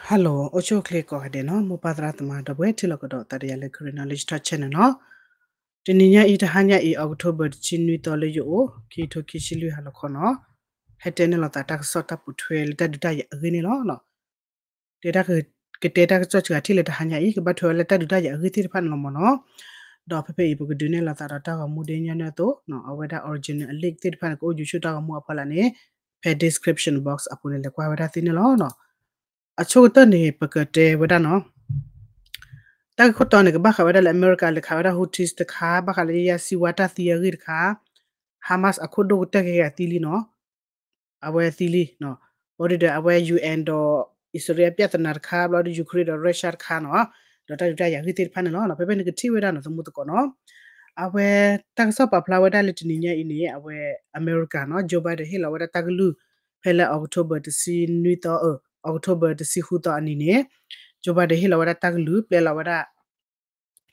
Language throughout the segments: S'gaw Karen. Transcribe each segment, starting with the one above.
Hello အိၣ်ဆူၣ်အိၣ်ချ့ကိးဂၤဒဲးနီၤ မိၢ်ပၢ်သရၣ်သမါဒီပုၢ်ဝဲၢ် ထံၣ်လိာ်ကဒီးသးဒီးယၤလၢ Karen Knowledge Talk Channel နီၤ. တနံၤညါအံၤ တဟါညါအံၤ October တဆံနွံသီလၢယအိၣ် ခံကထိခံဆံလွံၢ်ဟါလီၤခီနီၤ, ဟဲတဲန့ၢ်လိာ်သးတၢ်ကစီၣ်တၢ်ပိာ်ထွဲလၢတၢ်ဒုးတၢ်ယၤအဂ့ၢ်န့ၣ်လီၤ. တဲတၢ်က ကတဲတၢ်ကစီၣ်စှၤထံၣ်လၢတဟါညါအံၤ ကဘၣ်ထွဲဝဲလၢတၢ်ဒုးတၢ်ယၤအဂ့ၢ်သ့ၣ်တဖၣ်န့ၣ်လီၤမ့ၢ်နီၤ. ဒီးဖဲဖဲအံၤ ပကဒုးနဲၣ်လိာ်သးဒီးတၢ်ဂီၤမူဒ်ညီနုၢ်အသိး အဝဲဒၣ် original အ link သ့ၣ်တဖၣ်န့ၣ် ကအိၣ် YouTube တၢ်ဂီၤမူအဖီလာ်န့ၣ် ဖဲ description box အပူၤန့ၣ် လဲၤကွၢ်ဝဲဒၣ်သ့န့ၣ်လီၤ. အဆိကတၢၢ်န့ၣ် ပကတဲဝဲဒၣ်နီၤ တၢ်ဂ့ၢ်ခိၣ်တီန့ၣ် ကဘၣ်ဃးဝဲဒၣ်လၢအမဲရကၤလဲၤခးဝဲဒၣ် Houthis တခါ ဘၣ်ဃးလၢယဲယၤစံးဝါတၢ်သံအဂ့ၢ်တခါ Hamas အခိၣ်ဒိၣ်ကတၢၢ်ခဲကၤသံလံနီၤ. အဝဲသံလံ ဘျီဒုဒီး အဝဲ ယူၣ်အဲၣ် ဒီး အံၣ်စရ့လးပြဿနာတခါ ဘျီဒု Ukraine ဒီး Russia တခါနီၤ. ဒီးတၢ်ဒုးတၢ်ယၤဂ့ၢ်သ့ၣ်တဖၣ်န့ၣ်လီၤ. ဖဲဖဲန့ၣ်ကထံၣ်ဝဲဒၣ်နီၤ သမူသကိးနီၤ. အဝဲတၢ်ကစီၣ်ပာ်ဖျါဝဲဒၣ်လၢတနံၤညါအံၤန့ၣ် အဝဲအမဲရကၤနီၤ Joe Biden ဟ့ၣ်လီၤဝဲဒၣ်တၢ်ကလုၢ် ဖဲလၢ October တဆံနွံသီ October တဆံဃုသီအနံၤန့ၣ် Joe Biden ဟ့ၣ်လီၤဝဲဒၣ်တၢ်ကလုၢ် ပျဲလီၤဝဲဒၣ်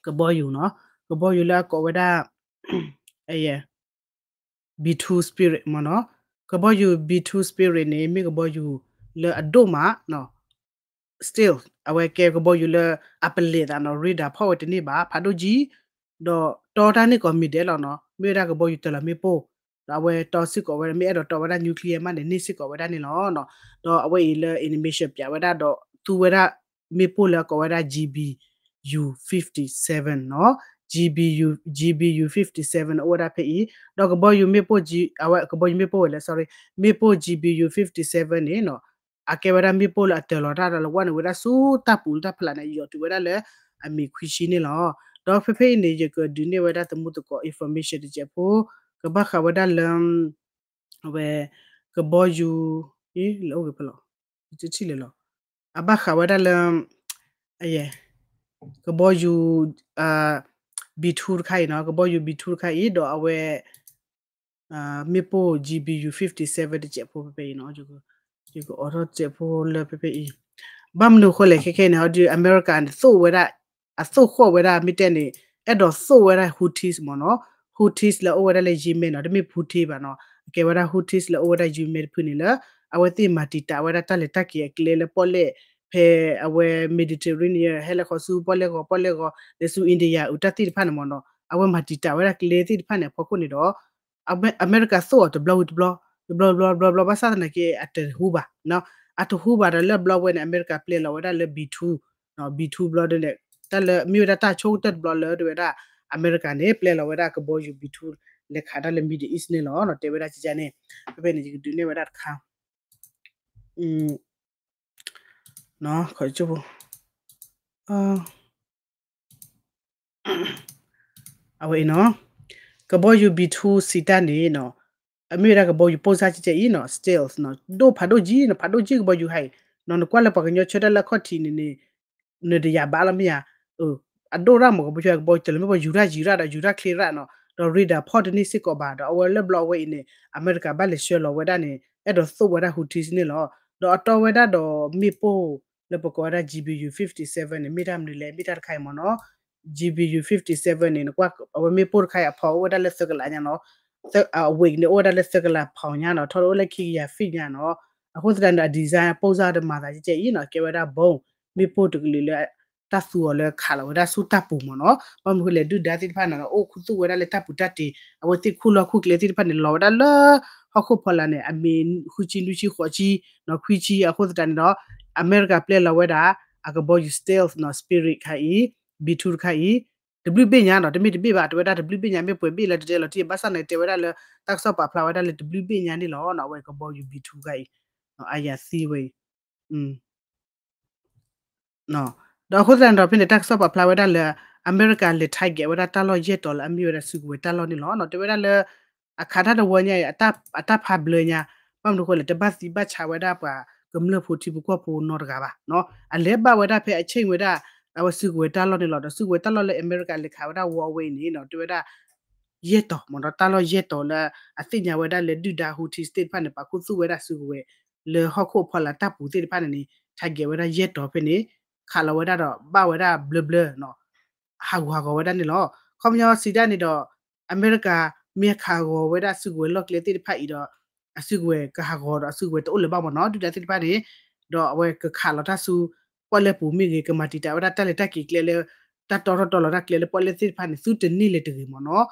ကဘီယူၤနီၤ. ကဘီယူၤလၢအကိးဝဲဒၣ် B two Spirit မ့ၢ်နီၤ. ကဘီယူၤ B two Spirit န့ၣ် မ့ၢ်ကဘီယူၤလၢအဒိၣ်မးနီၤ. Stealth အဝဲကဲကဘီယူၤလၢအပလဲၤသးနီၤ radar ဖီၣ်ဝဲတန့ၢ်ဘၣ် ဖးဒိၣ်ကံ ဒီးတီတၢ်န့ၢ်ကီးမ့ၢ်ဒဲးလီၤနီၤ. မ့ၢ်ဝဲဒၣ်ကဘီယူၤတၢ်လီၤမ့ၣ်ပိၢ် ဒီးအဝဲတီစ့ၢ်ကီးဝဲ မ့ၢ်အဲၣ်ဒိးတီဝဲဒၣ် nuclear မးန့ၣ် န့ၢ်စ့ၢ်ကီးဝဲဒၣ်န့ၣ်လီၤ. ဒီးအဝဲအံၤလၢ animation ပျးဝဲဒၣ်ဒီးသူဝဲဒၣ်မ့ၣ်ပိၢ်လၢအကိးဝဲဒၣ် G B U fifty seven နီၤ. G B U G B U fifty seven အိၣ်ဝဲဒၣ်ဖဲအံၤ ဒီးကဘီယူၤမ့ၣ်ပိၢ် အဝဲ ကဘီယူၤမ့ၣ်ပိၢ်ဝဲလၢ sorry မ့ၣ်ပိၢ် G B U fifty seven န့ၣ်နီၤ အကဲဝဲဒၣ်မ့ၣ်ပိၢ်လၢအတၢ်လီၤတၢ်လီၤဝဲန့ၣ် ဝဲဒၣ်ဆူတၢ်ပူၤလၢတၢ်ဖျါန့ၣ် ယီၤတုၤဝဲဒၣ်လၢအမ့ၢ်ခွံဆံန့ၣ်လီၤ. ဒီးဖဲဖဲအံၤန့ၣ် ယကဒုးနဲၣ်ဝဲဒၣ်သမူသကိး information တစဲးဖိ ကဘၣ်ဃးဝဲဒၣ်လၢ အဝဲ ကဘီယူၤ အံၤ လဲၤအိၣ်ဂ့ၤဖဲလီၤ တထံၣ်လၢၤလီၤ. အဘၣ်ဃးဝဲဒၣ်လၢ အယဲ ကဘီယူၤ B two တခါအံၤနီၤ ကဘီယူၤ B two တခါအံၤ ဒီးအဝဲ မ့ၣ်ပိၢ် G B U fifty seven တစဲးဖိဖဲဖဲအံၤနီၤ ယကအိးထီၣ်တစဲးဖိလၢဖဲဖဲအံၤ ဘၣ်မနုၤအဃိလဲၣ် ခဲခဲအံၤန့ၣ် ဟီဒုး အမဲရကၤန့ၣ် သိၣ်ဝဲဒၣ် အသိၣ်ဃီၣ်ဝဲဒၣ် မ့ၢ်တဲန့ၣ် အဲၣ်ဒိးသိၣ်ဝဲဒၣ် Houthis မ့ၢ်နီၤ Houthis လၢအိၣ်ဝဲဒၣ်လၢ Yemen နီၤ တမ့ၢ် Houthi ဘၣ်နီၤ အကဲဝဲဒၣ် Houthis လၢအိၣ်ဝဲဒၣ် Yemen တဖုန့ၣ်လၢ အဝဲသ့ၣ်မၤတံာ်တာ်ဝဲဒၣ်တၢ်လဲၤတၢ်က့ၤအကျဲလၢပီၣ်လဲၣ် ဖဲအဝဲ Mediterranean ဟဲလၢဃီၤဆူပီၣ်လဲၣ်ဂီၤ ပီၣ်လဲၣ်ဂီၤ လဲၤဆူ India အူတၢ်သ့ၣ်တဖၣ်န့ၣ်မ့ၢ်နီၤ အဝဲမၤတံာ်တာ်ဝဲဒၣ်ကျဲသ့ၣ်တဖၣ်န့ၣ်အဖီခိၣ်န့ၣ်ဒီး အမဲရကၤသိၣ်အီၤတဘျီဝံၤတဘျီ တဘျီဘျီဘျီဘျီ ဘၣ်ဆၣ်သနာ်က့ အတဟူဘၣ် အတဟူဘၣ်ဒီးလၢဘျီဝဲန့ၣ် အမဲရကၤပျဲလီၤဝဲဒၣ်လၢ B two B two ဘျီဒ်န့ၣ် တၢ်လၢမ့ၢ်ဝဲဒၣ်တၢ်ဆိကတၢၢ်တဘျီလၢတဝဲဒၣ် အမဲရကၤန့ၣ် ပျဲလီၤဝဲဒၣ်ကဘီယူၤ B two လဲၤခးတၢ်လၢ Middle East န့ၣ်လီၤ တဲဝဲဒၣ်ကကန့ၣ် ဖဲဖဲန့ၣ် ယကဒုးနဲၣ်ဝဲဒၣ်တခါ အဝဲအံၤနီၤ ကဘီယူၤ B two စံးတၢ်န့ၣ်နီၤ အမ့ၢ်ဝဲဒၣ်ကဘီယူၤပိၢ်စၢ်ကဲအံၤနီၤ stealth နီၤ ဒိၣ်ဖးဒိၣ်ကံနီၤ ဖးဒိၣ်ကံကဘီယူၤဟဲအံၤ နီၤ နကွၢ်လၢပှၤကညီဆၢထၢၣ်လၢအခီၣ်ထံးန့ၣ်န့ၣ် နတယာ်ဘၣ်လီၤမ့ၢ်ဧါ အဒိၣ်ရၣ်မး ကဘီယူၤ ကဘီယူၤတၢ်လၢမ့ၣ်ပိၢ်ယူၤရၣ်ယံၤရၣ်ဒီးယူၤရၣ်ချ့ရၣ်နီၤ ဒီး radar ဖီၣ်တန့ၢ်စ့ၢ်ကီးဘၣ် ဒီးအဝဲလၢဘျီအဝဲအံၤန့ၣ် အမဲရကၤဘၣ်လဲၤဆှၢလီၤဝဲဒၣ်န့ၣ် အဲၣ်ဒိးသိၣ်ဝဲဒၣ် Houthis န့ၣ်လီၤ ဒီးအတီဝဲဒၣ်ဒီးမ့ၣ်ပိၢ်လၢပကိးဝဲဒၣ် G B U fifty seven န့ၣ် မ့ၢ်တၢ်မနုၤလဲၣ် မ့ၢ်တၢ်တခါအံၤမ့ၢ်နီၤ G B U fifty seven န့ၣ် နကွၢ်အဝဲမ့ၣ်ပိၢ်တခါအံၤအဖီအိၣ်ဝဲဒၣ်လၢသၢကလးညါနီၤ အဝ့ၢ်န့ၣ် အိၣ်ဝဲဒၣ်လၢသၢကလးဖီညါနီၤ ထီၣ်တအိၣ်လၢခံကယၤဖံးညါနီၤ အဃိသတးန့ၣ်ဒီး အ design အပိၢ်စၢ်ဒီးမၤသးကဲအံၤနီၤ ကဲဝဲဒၣ် bomb မ့ၣ်ပိၢ်တကလုာ်လၢ တၢ်သူအီၤလၢခးလီၤဝဲဒၣ်ဆူတၢ်ပူၤမ့ၢ်နီၤ ဘၣ်မနုၤဃိလဲၣ် ဒုၣ်ဒါသ့ၣ်တဖၣ်န့ၣ်ဒီး အိၣ်ခူသူၣ်ဝဲဒၣ်လၢတၢ်ပူၤတၢ်တ့ၢ် အဝဲသ့ၣ်ခူၣ်လီၢ်ခူၣ်ကျဲသ့ၣ်တဖၣ်န့ၣ် လီၤဝဲဒၣ်လၢ ဟီၣ်ခိၣ်ဖီလာ်န့ၣ် အမ့ၢ်ဃုဆံနွံဆံဃိးဆံ နီၤ ခွံဆံ အဃိသတးန့ၣ်ဒီး အမဲရကၤပျဲလီၤဝဲဒၣ် အကဘီယူၤ stealth နီၤ Spirit တခါအံၤ B two တခါအံၤ တဘျုးဘ့ၣ်ညါနီၤ တမ့ၢ်တဘ့ၣ်ဘၣ် တဲဝဲဒၣ်တဘျုးဘ့ၣ်ညါ မ့ၢ်ပှဲၤဘ့ၣ်လၢတတဲလီၤတံၢ် ဘၣ်ဆၣ်န့ၣ် တဲဝဲဒၣ်လၢ တၢ်ကစီၣ်ပာ်ဖျါဝဲဒၣ်လၢတဘျုးဘ့ၣ်ညါန့ၣ်လီၤ အဝဲကဘီယူၤ B two တခါအံၤ အယၤသံဝဲအံၤ ဒီးအဃိသတးန့ၣ်ဒီး ဖဲန့ၣ် တၢ်ကစီၣ်ပာ်ဖျါဝဲဒၣ်လၢ အမဲရကၤလဲၤ target ဝဲဒၣ်တၢ်လီၢ်ယဲၢ်တီၤလၢအမ့ၢ်ဝဲဒၣ်စုကဝဲၤတၢ်လီၢ်န့ၣ်လီၤ. တဲဝဲဒၣ်လၢ အခးတၢ်တဝီညါအံၤ အတၢ်ဖးဘျၢညါ ဘၣ်မနုၤအဃိလဲၣ် တဘၣ်သံဘၣ်ဆးဝဲဒၣ်ပှၤကမျၢၢ်ဖိထံဖိကီၢ်ဖိနီတဂၤဘၣ်. အလဲၤဘၣ်ဝဲဒၣ်ဖဲအဆ့ၣ်ဝဲဒၣ် အဝဲစုကဝဲၤတၢ်လီၢ်န့ၣ်လီၤ. ဒီးစုကဝဲၤတၢ်လီၢ်လၢအမဲရကၤလဲၤခးဝဲဒၣ်ဝီအဝဲအံၤန့ၣ် တဲဝဲဒၣ် ယဲၢ်တီၤ မ့ၢ်ဒီးတၢ်လီၢ်ယဲၢ်တီၤလၢ အသ့ၣ်ညါဝဲဒၣ်လၢဒုၣ်ဒါ Houthis သ့ၣ်တဖၣ်န့ၣ် ပာ်ခူသူၣ်ဝဲဒၣ်စုကဝဲၤ လၢဟီၣ်ခိၣ်ဖီလာ်တၢ်ပူၤသ့ၣ်တဖၣ်န့ၣ်န့ၣ် target ဝဲဒၣ်ယဲၢ်တီၤဖဲန့ၣ် ခးလီၤဝဲဒၣ်ဒီးဘၣ်ဝဲဒၣ်ဘျၢဘျၢ ဟးဂူာ်ဟးဂီၤဝဲဒၣ်န့ၣ်လီၤ. ခီပညီစံးဒၣ်န့ၣ်ဒီး အမဲရကၤမ့ၢ်ဟးဂီၤဝဲဒၣ်စုကဝဲၤလီၢ်ကျဲသ့ၣ်တဖၣ်အံၤဒီး အစုကဝဲၤကဟးဂီၤဒီးအစုကဝဲၤတအိၣ်လၢၤဘၣ်မ့ၢ်နီၤ ဒုၣ်ဒါသ့ၣ်တဖၣ်န့ၣ် ဒီးအဝဲကခးလီၤတၢ်ဆူ ပီၣ်လဲၣ်ပူၤမ့ၢ်ဂ့ၤ ကမၤတံာ်တာ်ဝဲဒၣ်တၢ်လဲၤတၢ်က့ၤကျဲလၢ တၢ်တီထီၣ်တီလီၤတၢ်ကျဲလၢပီၣ်လဲၣ်သ့ၣ်တဖၣ်န့ၣ် သုတန့ၢ်လၢၤတဂ့ၤမ့ၢ်နီၤ.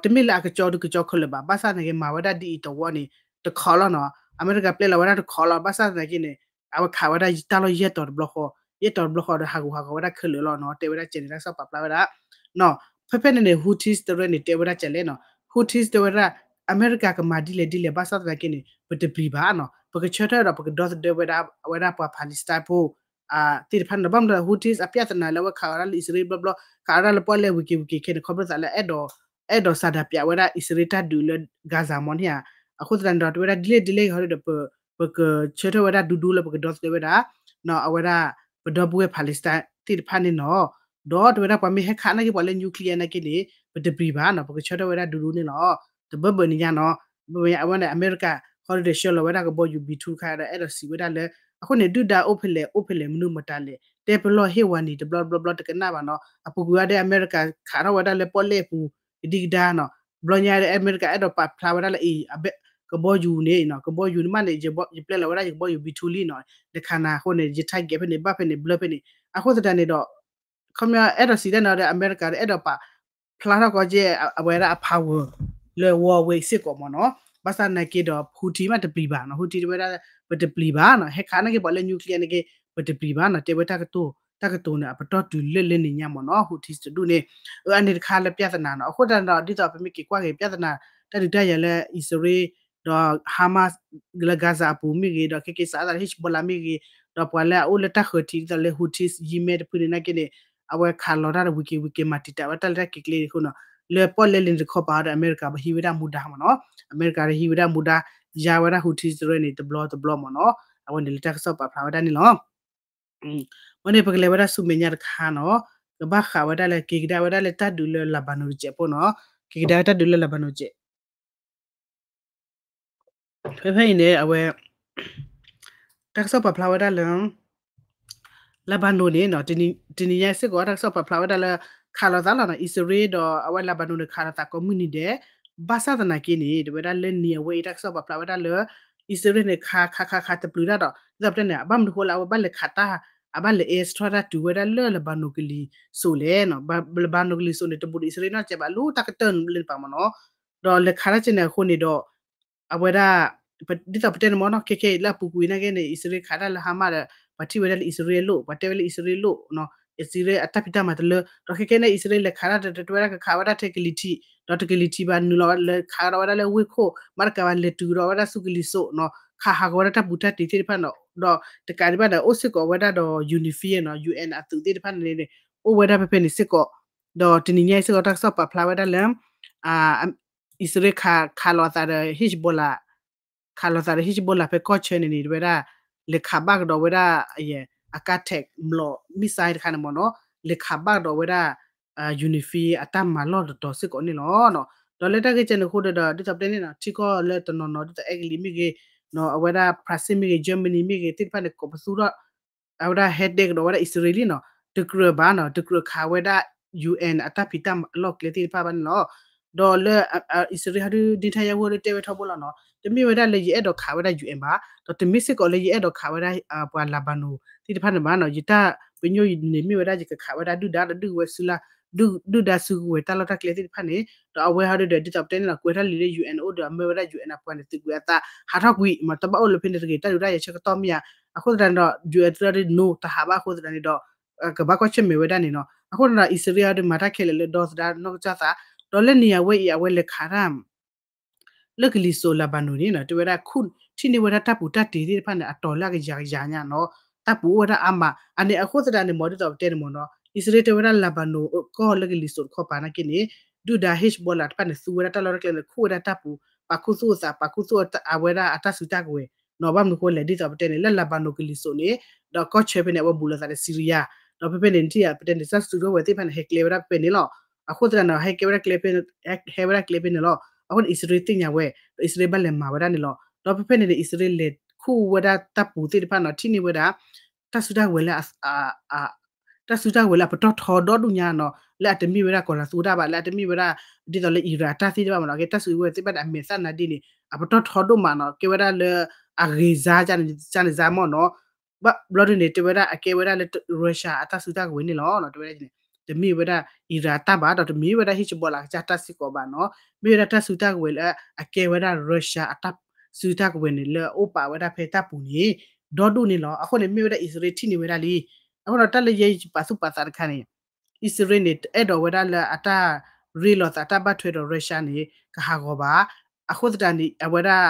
ဒီးတမ့ၢ်လၢအကကၠီဒုကကၠီခဲလၢာ်ဘၣ်, ဘၣ်ဆၣ်သနာ်က့မၤဝဲဒၣ်ဒ်အံၤတဝီန့ၣ် တခီလီၤနီၤ. အမဲရကၤပျဲလီၤဝဲဒၣ်တခီလီၤ, ဘၣ်ဆၣ်သနာ်က့န့ၣ် အဝဲခးဝဲဒၣ်တၢ်လီၢ်ယဲၢ်တီၤတဘျီဃီ, ယဲၢ်တီၤတဘျီဃီဒီးဟးဂူာ်ဟးဂီၤဝဲဒၣ်ခဲလၢာ်လီၤနီၤ. တဲဝဲဒၣ်ကဲန့ၣ် တၢ်ကစီၣ်ပာ်ဖျါဝဲဒၣ် ဖဲဖဲန့ၣ်န့ၣ် Houthis တရၢန့ၣ် တဲဝဲဒၣ်ကဲလဲၣ်နီၤ. Houthis တဲဝဲဒၣ် အမဲရကၤကမၤဒ်လဲၣ်ဒ်လဲၣ် ဘၣ်ဆၣ်သနာ်က့န့ၣ် ပတပျံၤဘၣ်နီၤ, ပကဆၢထၢၣ်ဒီးပကဒီသဒၢဝဲဒၣ် အဝဲဒၣ်ပှၤ Palestine ဖိ သ့ၣ်တဖၣ်န့ၣ်ဒီး ဘၣ်မနုၤ Houthis အပြဿနာလၢအဝဲခးဝဲဒၣ်လၢအံၣ်စရ့လးဘျီဘျီ, ခးဝဲဒၣ်လၢပီၣ်လဲၣ်ဝံၤက့ၤဝံၤက့ၤခဲန့ၣ် ခီဖျိသးလၢ အဲၣ်ဒိးစၤဒၤပၠးဝဲဒၣ်အံၣ်စရ့လးတၢ်ဒုးလၢ Gaza မ့ၢ်န့ၣ်ဧါ. အဃိသတးန့ၣ်ဒီး တဲဝဲဒၣ်ဒ်လဲၣ်ဒ်လဲၣ်ဂ့ၤဒီး ပကဆၢထၢၣ်ဝဲဒၣ်ဒူဒူလၢပကဒီသဒၢဝဲဒၣ် အဝဲဒၣ် ပဒီပုၢ်ဝဲၢ် Palestine သ့ၣ်တဖၣ်န့ၣ်နီၤ. ဒီးတဲဝဲဒၣ်ပှၤမ့ၢ်ဟဲခးနာ်က့ပှၤလၢ nuclear နာ်က့န့ၣ် ပတပျံၤဘၣ်နီၤ, ပကဆၢထၢၣ်ဝဲဒၣ်ဒူဒူန့ၣ်လီၤ. တဘၢဘၢန့ၣ်ညါနီၤ, ဘၢဘၢညါ အဝဲန့ၣ် အမဲရကၤ ခီဒီးဆှၢလီၤဝဲဒၣ်ကဘီယူၤ B two တခါဒီး အဲၣ်ဒိးစံးဝဲဒၣ်လၢ အဃိန့ၣ် ဒုၣ်ဒါအိၣ်ဖဲလဲၣ်အိၣ်ဖဲလဲၣ် မနုၤမတၤလဲၣ် တဲပလီၢ်ဟ့ၣ်ဝဲန့ၣ် တဘျီဘျီဘျီတကနၣ်ဘၣ်နီၤ. အပူၤကွံာ်အီၤဒီး အမဲရကၤခးထီၣ်ဝဲဒၣ်လၢပီၣ်လဲၣ်အပူၤ ကဒံကဒါနီၤ, ဘျီညါဒီး အမဲရကၤအဲၣ်ဒိးပာ်ဖျါဝဲဒၣ်လၢအံၤ ကဘီယူၤန့ၣ်နီၤ, ကဘီယူၤန့ၣ်မးန့ၣ် ယပျဲလီၤဝဲဒၣ်ယကဘီယူၤ B two လံနီၤ, နခးနၤအဃိန့ၣ် ယ target ဖဲန့ၣ် ဘၣ်ဖဲန့ၣ် ဘျၢဖဲန့ၣ်. အဃိသတးန့ၣ်ဒီး ခီပညီအဲၣ်ဒိးစံးဒၣ်န့ၣ်ဒီး အမဲရကၤဒီးအဲၣ်ဒိးပာ်ဖျါထီၣ်ကီကဲ အဝဲဒၣ်အ power လၢ war ဝဲစ့ၢ်ကီးမ့ၢ်နီၤ. ဘၣ်ဆၣ်သနာ်က့ဒီး Houthi မးတပျံၤဘၣ်နီၤ, Houthi တဲဝဲဒၣ် ပတပျံၤဘၣ်နီၤ, ဟဲခးနာ်က့ပှၤလၢ nuclear နာ်က့ ပတပျံၤဘၣ်နီၤ, တဲဝဲတၢ်ကတိၤ တၢ်ကတိၤန့ၣ် အပတီၢ်တုၤလၢလၢန့ၣ်ညါမ့ၢ်နီၤ, Houthi တဒူၣ်န့ၣ်. အန့ၣ်တခါလၢပြဿနာနီၤ. အဃိသတးဒီး ဒ်သိးပမ့ၢ်က့ၤကွၢ်က့ၤ ပြဿနာ တၢ်ဒုးတၢ်ယၤလၢအံၣ်စရ့လး ဒီး Hamas လၢ Gaza အပူၤမ့ၢ်ဂ့ၤ, ဒီးခဲက့ၤစးအသးလၢ Hezbollah မ့ၢ်ဂ့ၤ, ဒီးပှၤလၢအအိၣ်လၢတၢ်ဃၢၤထံးဒ်သိးလၢ Houthis Yemen တဖုန့ၣ်နာ်က့န့ၣ် အဝဲခးလီၤတၢ်ဒီးဝံၤက့ၤဝံၤက့ၤ မၤတံာ်တာ်ဝဲတၢ်လၢတၢ်က့ၤကျဲအဃိနီၤ, လၢပီၣ်လဲၣ်လံန့ၣ်တခီပၤဒီး အမဲရကၤပဟံးဝဲဒၣ်မူဒါမ့ၢ်နီၤ, အမဲရကၤဒီးဟံးဝဲဒၣ်မူဒါ ယါဝဲဒၣ် Houthis တရၢန့ၣ် တဘျီတဘျီမ့ၢ်နီၤ. အဝဲန့ၣ်လၢတၢ်ကစီၣ်ပာ်ဖျါဝဲဒၣ်န့ၣ်လီၤ. အဝဲန့ၣ် ပကလဲၤဝဲဒၣ်ဆူမဲာ်ညါတခါနီၤ, ကဘၣ်ဃးဝဲဒၣ်လၢက့ၤကဒါဝဲဒၣ်လၢတၢ်ဒုးလၢ Lebanon တစဲးဖိနီၤ, က့ၤကဒါဝဲတၢ်ဒုးလၢ Lebanon တစဲး ဖဲဖဲအံၤန့ၣ် အဝဲ တၢ်ကစီၣ်ပာ်ဖျါဝဲဒၣ်လၢ Lebanon န့ၣ်နီၤ, တနံၤညါစ့ၢ်ကီး တၢ်ကစီၣ်ပာ်ဖျါဝဲဒၣ်လၢ ခးလိာ်သးလီၤနီၤ, အံၣ်စရ့လးဒီးအဝဲ Lebanon န့ၣ် ခးလိာ်သးကိးမုၢ်နံၤဒဲး, ဘၣ်ဆၣ်သနာ်က့န့ၣ် တဲဝဲဒၣ်လၢနံၤအဝဲအံၤ တၢ်ကစီၣ်ပာ်ဖျါဝဲဒၣ်လၢ အံၣ်စရ့လးန့ၣ် ခးခးခးခးတပျုၤတၢ်ဒီး ဒ်သိးပတဲန့ၣ် ဘၣ်မနုၤဃိလၢ အဝဲဘၣ်လဲၤခးတၢ် အဘၣ်လဲၤ airstrike တၢ်တုၤဝဲဒၣ်လၢ Lebanon ကလံၤစိးလဲၣ်နီၤ, Lebanon ကလံၤစိးန့ၣ် တဘူးဒီးအံၣ်စရ့လးနီတစဲးဘၣ် လၢတၢ်ကတၢၢ်လၢန့ၣ်ပၤမ့ၢ်နီၤ, ဒီးလဲၤခးတၢ်ကဲန့ၣ်အဃိန့ၣ်ဒီး အဝဲဒၣ် ဒ်သိးပတဲန့ၣ်မ့ၢ်နီၤ, ခဲခဲအံၤလၢအပူၤကွံာ်နာ်က့န့ၣ် အံၣ်စရ့လးခးတၢ်လၢ Hamas ဒီး ပှၤထံၣ်ဝဲဒၣ်လၢအံၣ်စရ့လးအလိၣ်, ပှၤတဲဝဲလၢအံၣ်စရ့လးအလိၣ်, အံၣ်စရ့လးအတၢ်ဖံးတၢ်မၤတလၢ, ဒီးခဲခဲန့ၣ် အံၣ်စရ့လးလဲၤခးတၢ်တဝဲဒၣ် ကခးဝဲဒၣ်ထဲကလံၤထံး, ဒီးတကလံၤထံးဘၣ်နုာ်လီၤလဲၤခးဒီးဝဲဒၣ်လၢဝ့ၢ်ခိၣ်, မ့ၢ်တကးဘၣ်လဲၤတုၤဒီးဝဲဒၣ်ဆူကလံၤစိးနီၤ, ခးဟးဂီၤဝဲဒၣ်တၢ်ပူၤတၢ်တံၤသ့ၣ်တဖၣ်နီၤ, ဒီးတကးဒံးဘၣ်ဒီး အိၣ်စ့ၢ်ကီးဝဲဒၣ်ဒီး UNIFIL နီၤ, UN အသုးသ့ၣ်တဖၣ်န့ၣ်န့ၣ် အိၣ်ဝဲဒၣ်ဖဲဖဲန့ၣ်စ့ၢ်ကီး, ဒီးတနံၤညါအံၤစ့ၢ်ကီး တၢ်ကစီၣ်ပာ်ဖျါဝဲဒၣ်လၢ အံၣ်စရ့လးခး ခးလိာ်အသးဒီး Hezbollah, ခးလိာ်သးဒီး Hezbollah ဖဲကီၢ်ဆၢန့ၣ်န့ၣ် တဲဝဲဒၣ် လဲၤခးဘၣ်ကဒီးဝဲဒၣ် အကါ tank မျိာ် missile တခါန့ၣ်မ့ၢ်နီၤ, လဲၤခးဘၣ်ကဒီးဝဲဒၣ် UNIFIL အတၢ်မၤလီၢ်တတီၤစ့ၢ်ကီးန့ၣ်လီၤ. ဒီးလၢတၢ်ဂ့ၢ်ကဲန့ၣ်အဃိဒီး ဒ်သိးပတဲန့ၣ်နီၤ, ထံကီၢ်လၢတနီၤနီၤ ဒ်သိးအဲကလံးမ့ၢ်ဂ့ၤ, အဝဲဒၣ် France မ့ၢ်ဂ့ၤ, Germany မ့ၢ်ဂ့ၤ သ့ၣ်တဖၣ်န့ၣ် ကိးပသူထီၣ် အဝဲဒၣ်ဟဲဒဲကဒီးဝဲဒၣ်အံၣ်စရ့လးလံနီၤ, တကြၢးဘၣ်နီၤ, တကြၢးခးဝဲဒၣ် UN အတၢ်ဖံးတၢ်မၤလီၢ်ကျဲသ့ၣ်တဖၣ်ဘၣ်န့ၣ်လီၤ. ဒီးလၢ အံၣ်စရ့လးဟီဒုး Netanyahu ဒုးတဲဝဲထီဘိလီၤနီၤ, တမ့ၢ်ဝဲဒၣ်လၢယအဲၣ်ဒိးခးဝဲဒၣ် UN ဘၣ်, ဒီးတမ့ၢ်စ့ၢ်ကီးလၢယအဲၣ်ဒိးခးဝဲဒၣ် ပှၤ Lebanon သ့ၣ်တဖၣ်န့ၣ်ဘၣ်နီၤ, ယတၢ်ပညိၣ်န့ၣ်မ့ၢ်ဝဲဒၣ် ယကခးဝဲဒၣ်ဒုၣ်ဒါဒီးဒုၣ်ဝဲၤစုလၢ ဒုၣ်ဒါစုကဝဲၤတၢ်လီၢ်တၢ်ကျဲသ့ၣ်တဖၣ်န့ၣ်, ဒီးအဝဲဟီဒုးဒီး ဒ်သိးပတဲန့ၣ်နီၤ, ကွဲးထီၣ်လံာ်လၢ UN အိၣ်ဒီး အမၢဝဲဒၣ် UN အပှၤန့ၣ် သုးကွံာ်အသး ဟးထီၣ်ကွံာ် မ့ၢ်တဘၣ်အိၣ်လၢဖဲန့ၣ်တဂ့ၤ, တၢ်ဒုးတၢ်ယၤဆၢကတီၢ်မ့ၢ်ဧါ, အဃိသတးန့ၣ်ဒီး UN သရၣ်ဒုး no တဟးဘၣ်အဃိသတးန့ၣ်ဒီး ကဘၣ်ကွၢ်ဆၢၣ်မဲာ်ဝဲဒၣ်န့ၣ်နီၤ, အဃိသတးဒီး အံၣ်စရ့လးဟီဒုး မၤတၢ်ခဲလၢာ်လၢဒီသဒၢနီၢ်ကစၢ်သး, ဒီးလၢနံၤအဝဲအံၤ အဝဲလဲၤခးတၢ် လၢကလံၤစိး Lebanon န့ၣ်နီၤ, တဲဝဲဒၣ် ထံၣ်န့ၢ်ဝဲဒၣ်တၢ်ပူၤတၢ်တံၤသ့ၣ်တဖၣ်န့ၣ် အတီၤလၢအကယၤကယၤညါနီၤ, တၢ်ပူၤအိၣ်ဝဲဒၣ်အါမး, အန့ၣ်အဃိသတးန့ၣ် မ့ၢ်ဒ်သိးပတဲန့ၣ်မ့ၢ်နီၤ, အံၣ်စရ့လးတဲဝဲဒၣ် Lebanon ကီၢ်လၢကလံၤစိးတခီပၤနာ်က့န့ၣ် ဒုၣ်ဒါ Hezbollah တဖၣ်န့ၣ် သူဝဲဒၣ်တၢ်လီၢ်တၢ်ကျဲန့ၣ် ခူၣ်ဝဲဒၣ်တၢ်ပူၤ, ပာ်ခူသူၣ်အသး ပာ်ခူသူၣ်အဝဲဒၣ်အတၢ်စုတၢ်ကဝဲၤနီၤ, ဘၣ်မနုၤဃိလဲၣ် ဒ်သိးပတဲန့ၣ် လၢ Lebanon ကလံၤစိးန့ၣ် ဒီးကီၢ်ဆၢဖဲန့ၣ် အဝဲဘူးလိာ်သးဒီး Syria, ဒီးဖဲဖဲန့ၣ် နထံၣ်ဧါ ပတဲန့ၣ် တၢ်စုကဝဲၤသ့ၣ်တဖၣ်န့ၣ် ဟဲကျဲဝဲဒၣ်ဖဲဖဲန့ၣ်လီၤ. အဃိသတးန့ၣ် ဟဲကဲဝဲဒၣ်ကျဲဖဲ ဟဲဝဲဒၣ်ကျဲဖဲန့ၣ်လီၤ. အဃိန့ၣ် အံၣ်စရ့လးသ့ၣ်ညါဝဲ ဒီးအံၣ်စရ့လးဘၣ်လဲၤမၤဝဲဒၣ်န့ၣ်လီၤ. ဒီးဖဲဖဲန့ၣ်န့ၣ် အံၣ်စရ့လးလဲၤခူၣ်ဝဲဒၣ်တၢ်ပူၤသ့ၣ်တဖၣ်နီၤ, ထံၣ်န့ၢ်ဝဲဒၣ် တၢ်စုတၢ်ကဝဲၤလၢ တၢ်စုတၢ်ကဝဲၤလၢအပတီၢ်ထီဒီဒူၣ်ညါနီၤ, လၢအတမ့ၢ်ဝဲဒၣ်ကီၤလၤသူတၢ်ဘၣ်, လၢအတမ့ၢ်ဝဲဒၣ် ဒ်သိးလၢ Iran အတၢ်သ့ၣ်တဖၣ်မ့ၢ်နီၤ, ကဲတၢ်စုကဝဲၤသ့ၣ်တဖၣ်န့ၣ် အမဲာ်သၣ်နါဒ့န့ၣ် အပတီၢ်ထီဒိၣ်မးနီၤ, ကဲဝဲဒၣ်လၢ အဂ့ၤစါန့ၣ်စါမ့ၢ်နီၤ, ဘျီဒုန့ၣ် တဲဝဲဒၣ်အကဲဝဲဒၣ်လၢ Russia အတၢ်စုတၢ်ကဝဲၤန့ၣ်လီၤ. တဲဝဲဒၣ်န့ၣ် တမ့ၢ်ဝဲဒၣ် Iran အတၢ်ဘၣ် ဒီးတမ့ၢ်ဝဲဒၣ် Hezbollah အကစၢ်တၢ်စ့ၢ်ကီးဘၣ်နီၤ. မ့ၢ်ဝဲဒၣ်တၢ်စုတၢ်ကဝဲၤလၢအကဲဝဲဒၣ် Russia အတၢ်စုတၢ်ကဝဲၤန့ၣ် လၢအအိၣ်ပာ်ဝဲဒၣ်ဖဲတၢ်ပူၤန့ၣ် ဒီဒူၣ်န့ၣ်လီၤ. အဃိန့ၣ် မ့ၢ်ဝဲဒၣ်အံၣ်စရ့လးထံၣ်န့ၢ်ဝဲဒၣ်လံ. အဃိဒီးတၢ်လၢယဲယပာ်သူၣ်ပာ်သးတခါန့ၣ် အံၣ်စရ့လးန့ၣ် တအဲၣ်ဒိးဝဲဒၣ်လၢအတၢ်ရ့လိာ်သးတၢ်ဘၣ်ထွဲဒီး Russia န့ၣ် ကဟးဂီၤဘၣ်. အဃိသတးန့ၣ် အဝဲဒၣ်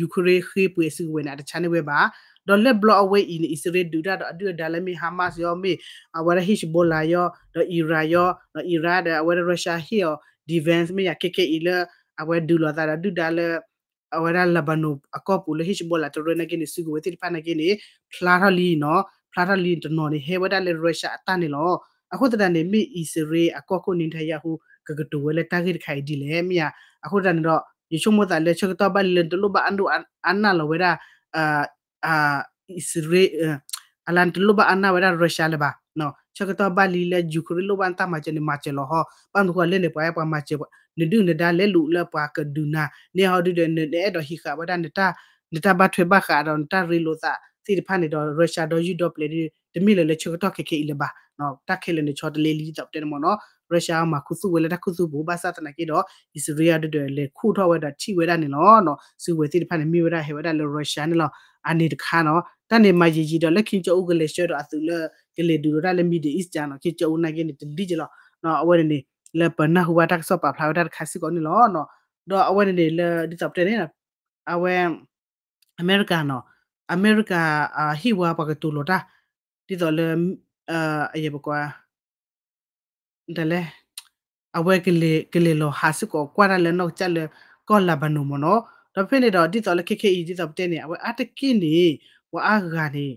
Ukraine ဃ့ပှ့ၤအစုကဝဲၤန့ၣ် အတဆါန့ၢ်ဝဲဘၣ်. ဒီးလၢဘျီအဝဲအံၤန့ၣ် အံၣ်စရ့လးဒုးတၢ်ဒီးအဒုၣ်အဒါလၢမ့ၢ် Hamas ယီၤ မ့ၢ်အဝဲဒၣ် Hezbollah ယီၤ ဒီး Iran ယီၤ ဒီး Iran ဒီးအဝဲဒၣ် Russia ဟ့ၣ်အီၤ defense မ့ၢ်ယၤ ခဲခဲအံၤလၢ အဝဲဒုးလိာ်သးဒီးဒုၣ်ဒါလၢ အဝဲဒၣ် Lebanon အကီၢ်ပူၤလၢ Hezbollah တရၢနာ်က့န့ၣ် စုကဝဲၤသ့ၣ်တဖၣ်နာ်က့န့ၣ် ဖျါထီၣ်လံနီၤ. ဖျါထီၣ်လံတနီၤန့ၣ် ဟဲဝဲဒၣ်လၢ Russia အတၢ်န့ၣ်လီၤ. အဃိသတးန့ၣ် မ့ၢ်အံၣ်စရ့လးအကီၢ်ခိၣ် Netanyahu ကကတိၤဝဲလၢတၢ်ဂ့ၢ်တခါအံၤဒ်လဲၣ် မ့ၢ်ဧါ. အဃိသတးန့ၣ်ဒီး ယဆိကမိၣ်သးလၢဆၢကတီၢ်ဘၣ်လံလၢနတလိၣ်ဘၣ်အဒိၣ်အနၢ်လီၤဝဲဒၣ် အံၣ်စရ့လး အလၢနတလိၣ်ဘၣ်အနၢ်ဝဲဒၣ် Russia လၢၤဘၣ်. ဆၢကတီၢ်ဘၣ်လံလၢ Ukraine လိၣ်ဘၣ်နတၢ်မၤစၢၤန့ၣ် မၤစၢၤလီၤဟီ. ဘၣ်မနုၤဃိလဲၣ်န့ၣ် ပှၤပှၤမၤစၢၤ နဒုၣ်နဒါလဲၤလူၤလၢပှၤကဒုးနၤ န့ၢ်ဟီဒုဒီး နအဲၣ်ဒိးဟံးဃာ်ဝဲဒၣ် နတၢ်ဘၣ်ထွဲဘၣ်ဃးဒီးနတၢ်ရ့လိာ်သးသ့ၣ်တဖၣ်န့ၣ်ဒီး Russia ဒီးယုၢ်ဒီပျဲၤဒီး တမ့ၢ်လၢၤလၢဆၢကတီၢ်ခဲခဲအံၤလၢၤဘၣ်. တၢ်ခဲလၢာ်န့ၣ် ဆီတလဲလံဒ်သိးပတဲန့ၣ်မ့ၢ်နီၤ. Russia မၤခူသူၣ်ဝဲလၢတၢ်ခူသူၣ်ပူၤ ဘၣ်ဆၣ်သနာ်က့ဒီး အံၣ်စရ့လးဒုဒီး လဲၤခူၣ်ထီၣ်ဝဲဒီးထံၣ်ဝဲဒၣ်န့ၣ်လီၤ. စုကဝဲၤသ့ၣ်တဖၣ်န့ၣ် မ့ၢ်ဝဲဒၣ်ဟဲဝဲဒၣ်လၢ Russia န့ၣ်လီၤ. အန့ၣ်တခါနီၤ တၢ်န့ၣ်မၤယံာ်ယံာ်ဒီးလၢ Kim Jong Un ကလဲၤဆှၢဒီးအသုးလၢ ကလဲၤဒုးဒီးတၢ်လၢ Middle East နီၤ Kim Jong Un နာ်က့န့ၣ် တလံက့လီၤ. အဝဲန့ၣ်န့ၣ် လၢပနၢ်ဟူဘၣ်တၢ်ကစီၣ်ပာ်ဖျါဝဲဒၣ်တခါစ့ၢ်ကီးန့ၣ်လီၤ. ဒီးအဝဲန့ၣ်န့ၣ်လၢဒ်သိးပတဲန့ၣ် အဝဲ အမဲရကၤနီၤ အမဲရကၤ ဟ့ၣ်ဝဲပှၤကတိၤလီၤတၢ် ဒ်သိးလၢ အယဲၢ်ပကွၢ် ဒ်လဲၣ် အဝဲကလဲၤလီၤဟးစ့ၢ်ကီးကွၢ်တၢ်လၢနီၢ်ကစၢ်လၢကီၢ် Lebanon မ့ၢ်နီၤ. ဒီးဖဲန့ၣ်ဒီး ဒ်သိးလၢခဲခဲအံၤ ဒ်သိးပတဲန့ၣ် အဝဲအါတက့ၢ်န့ၣ် ပှၤအါဂၤန့ၣ်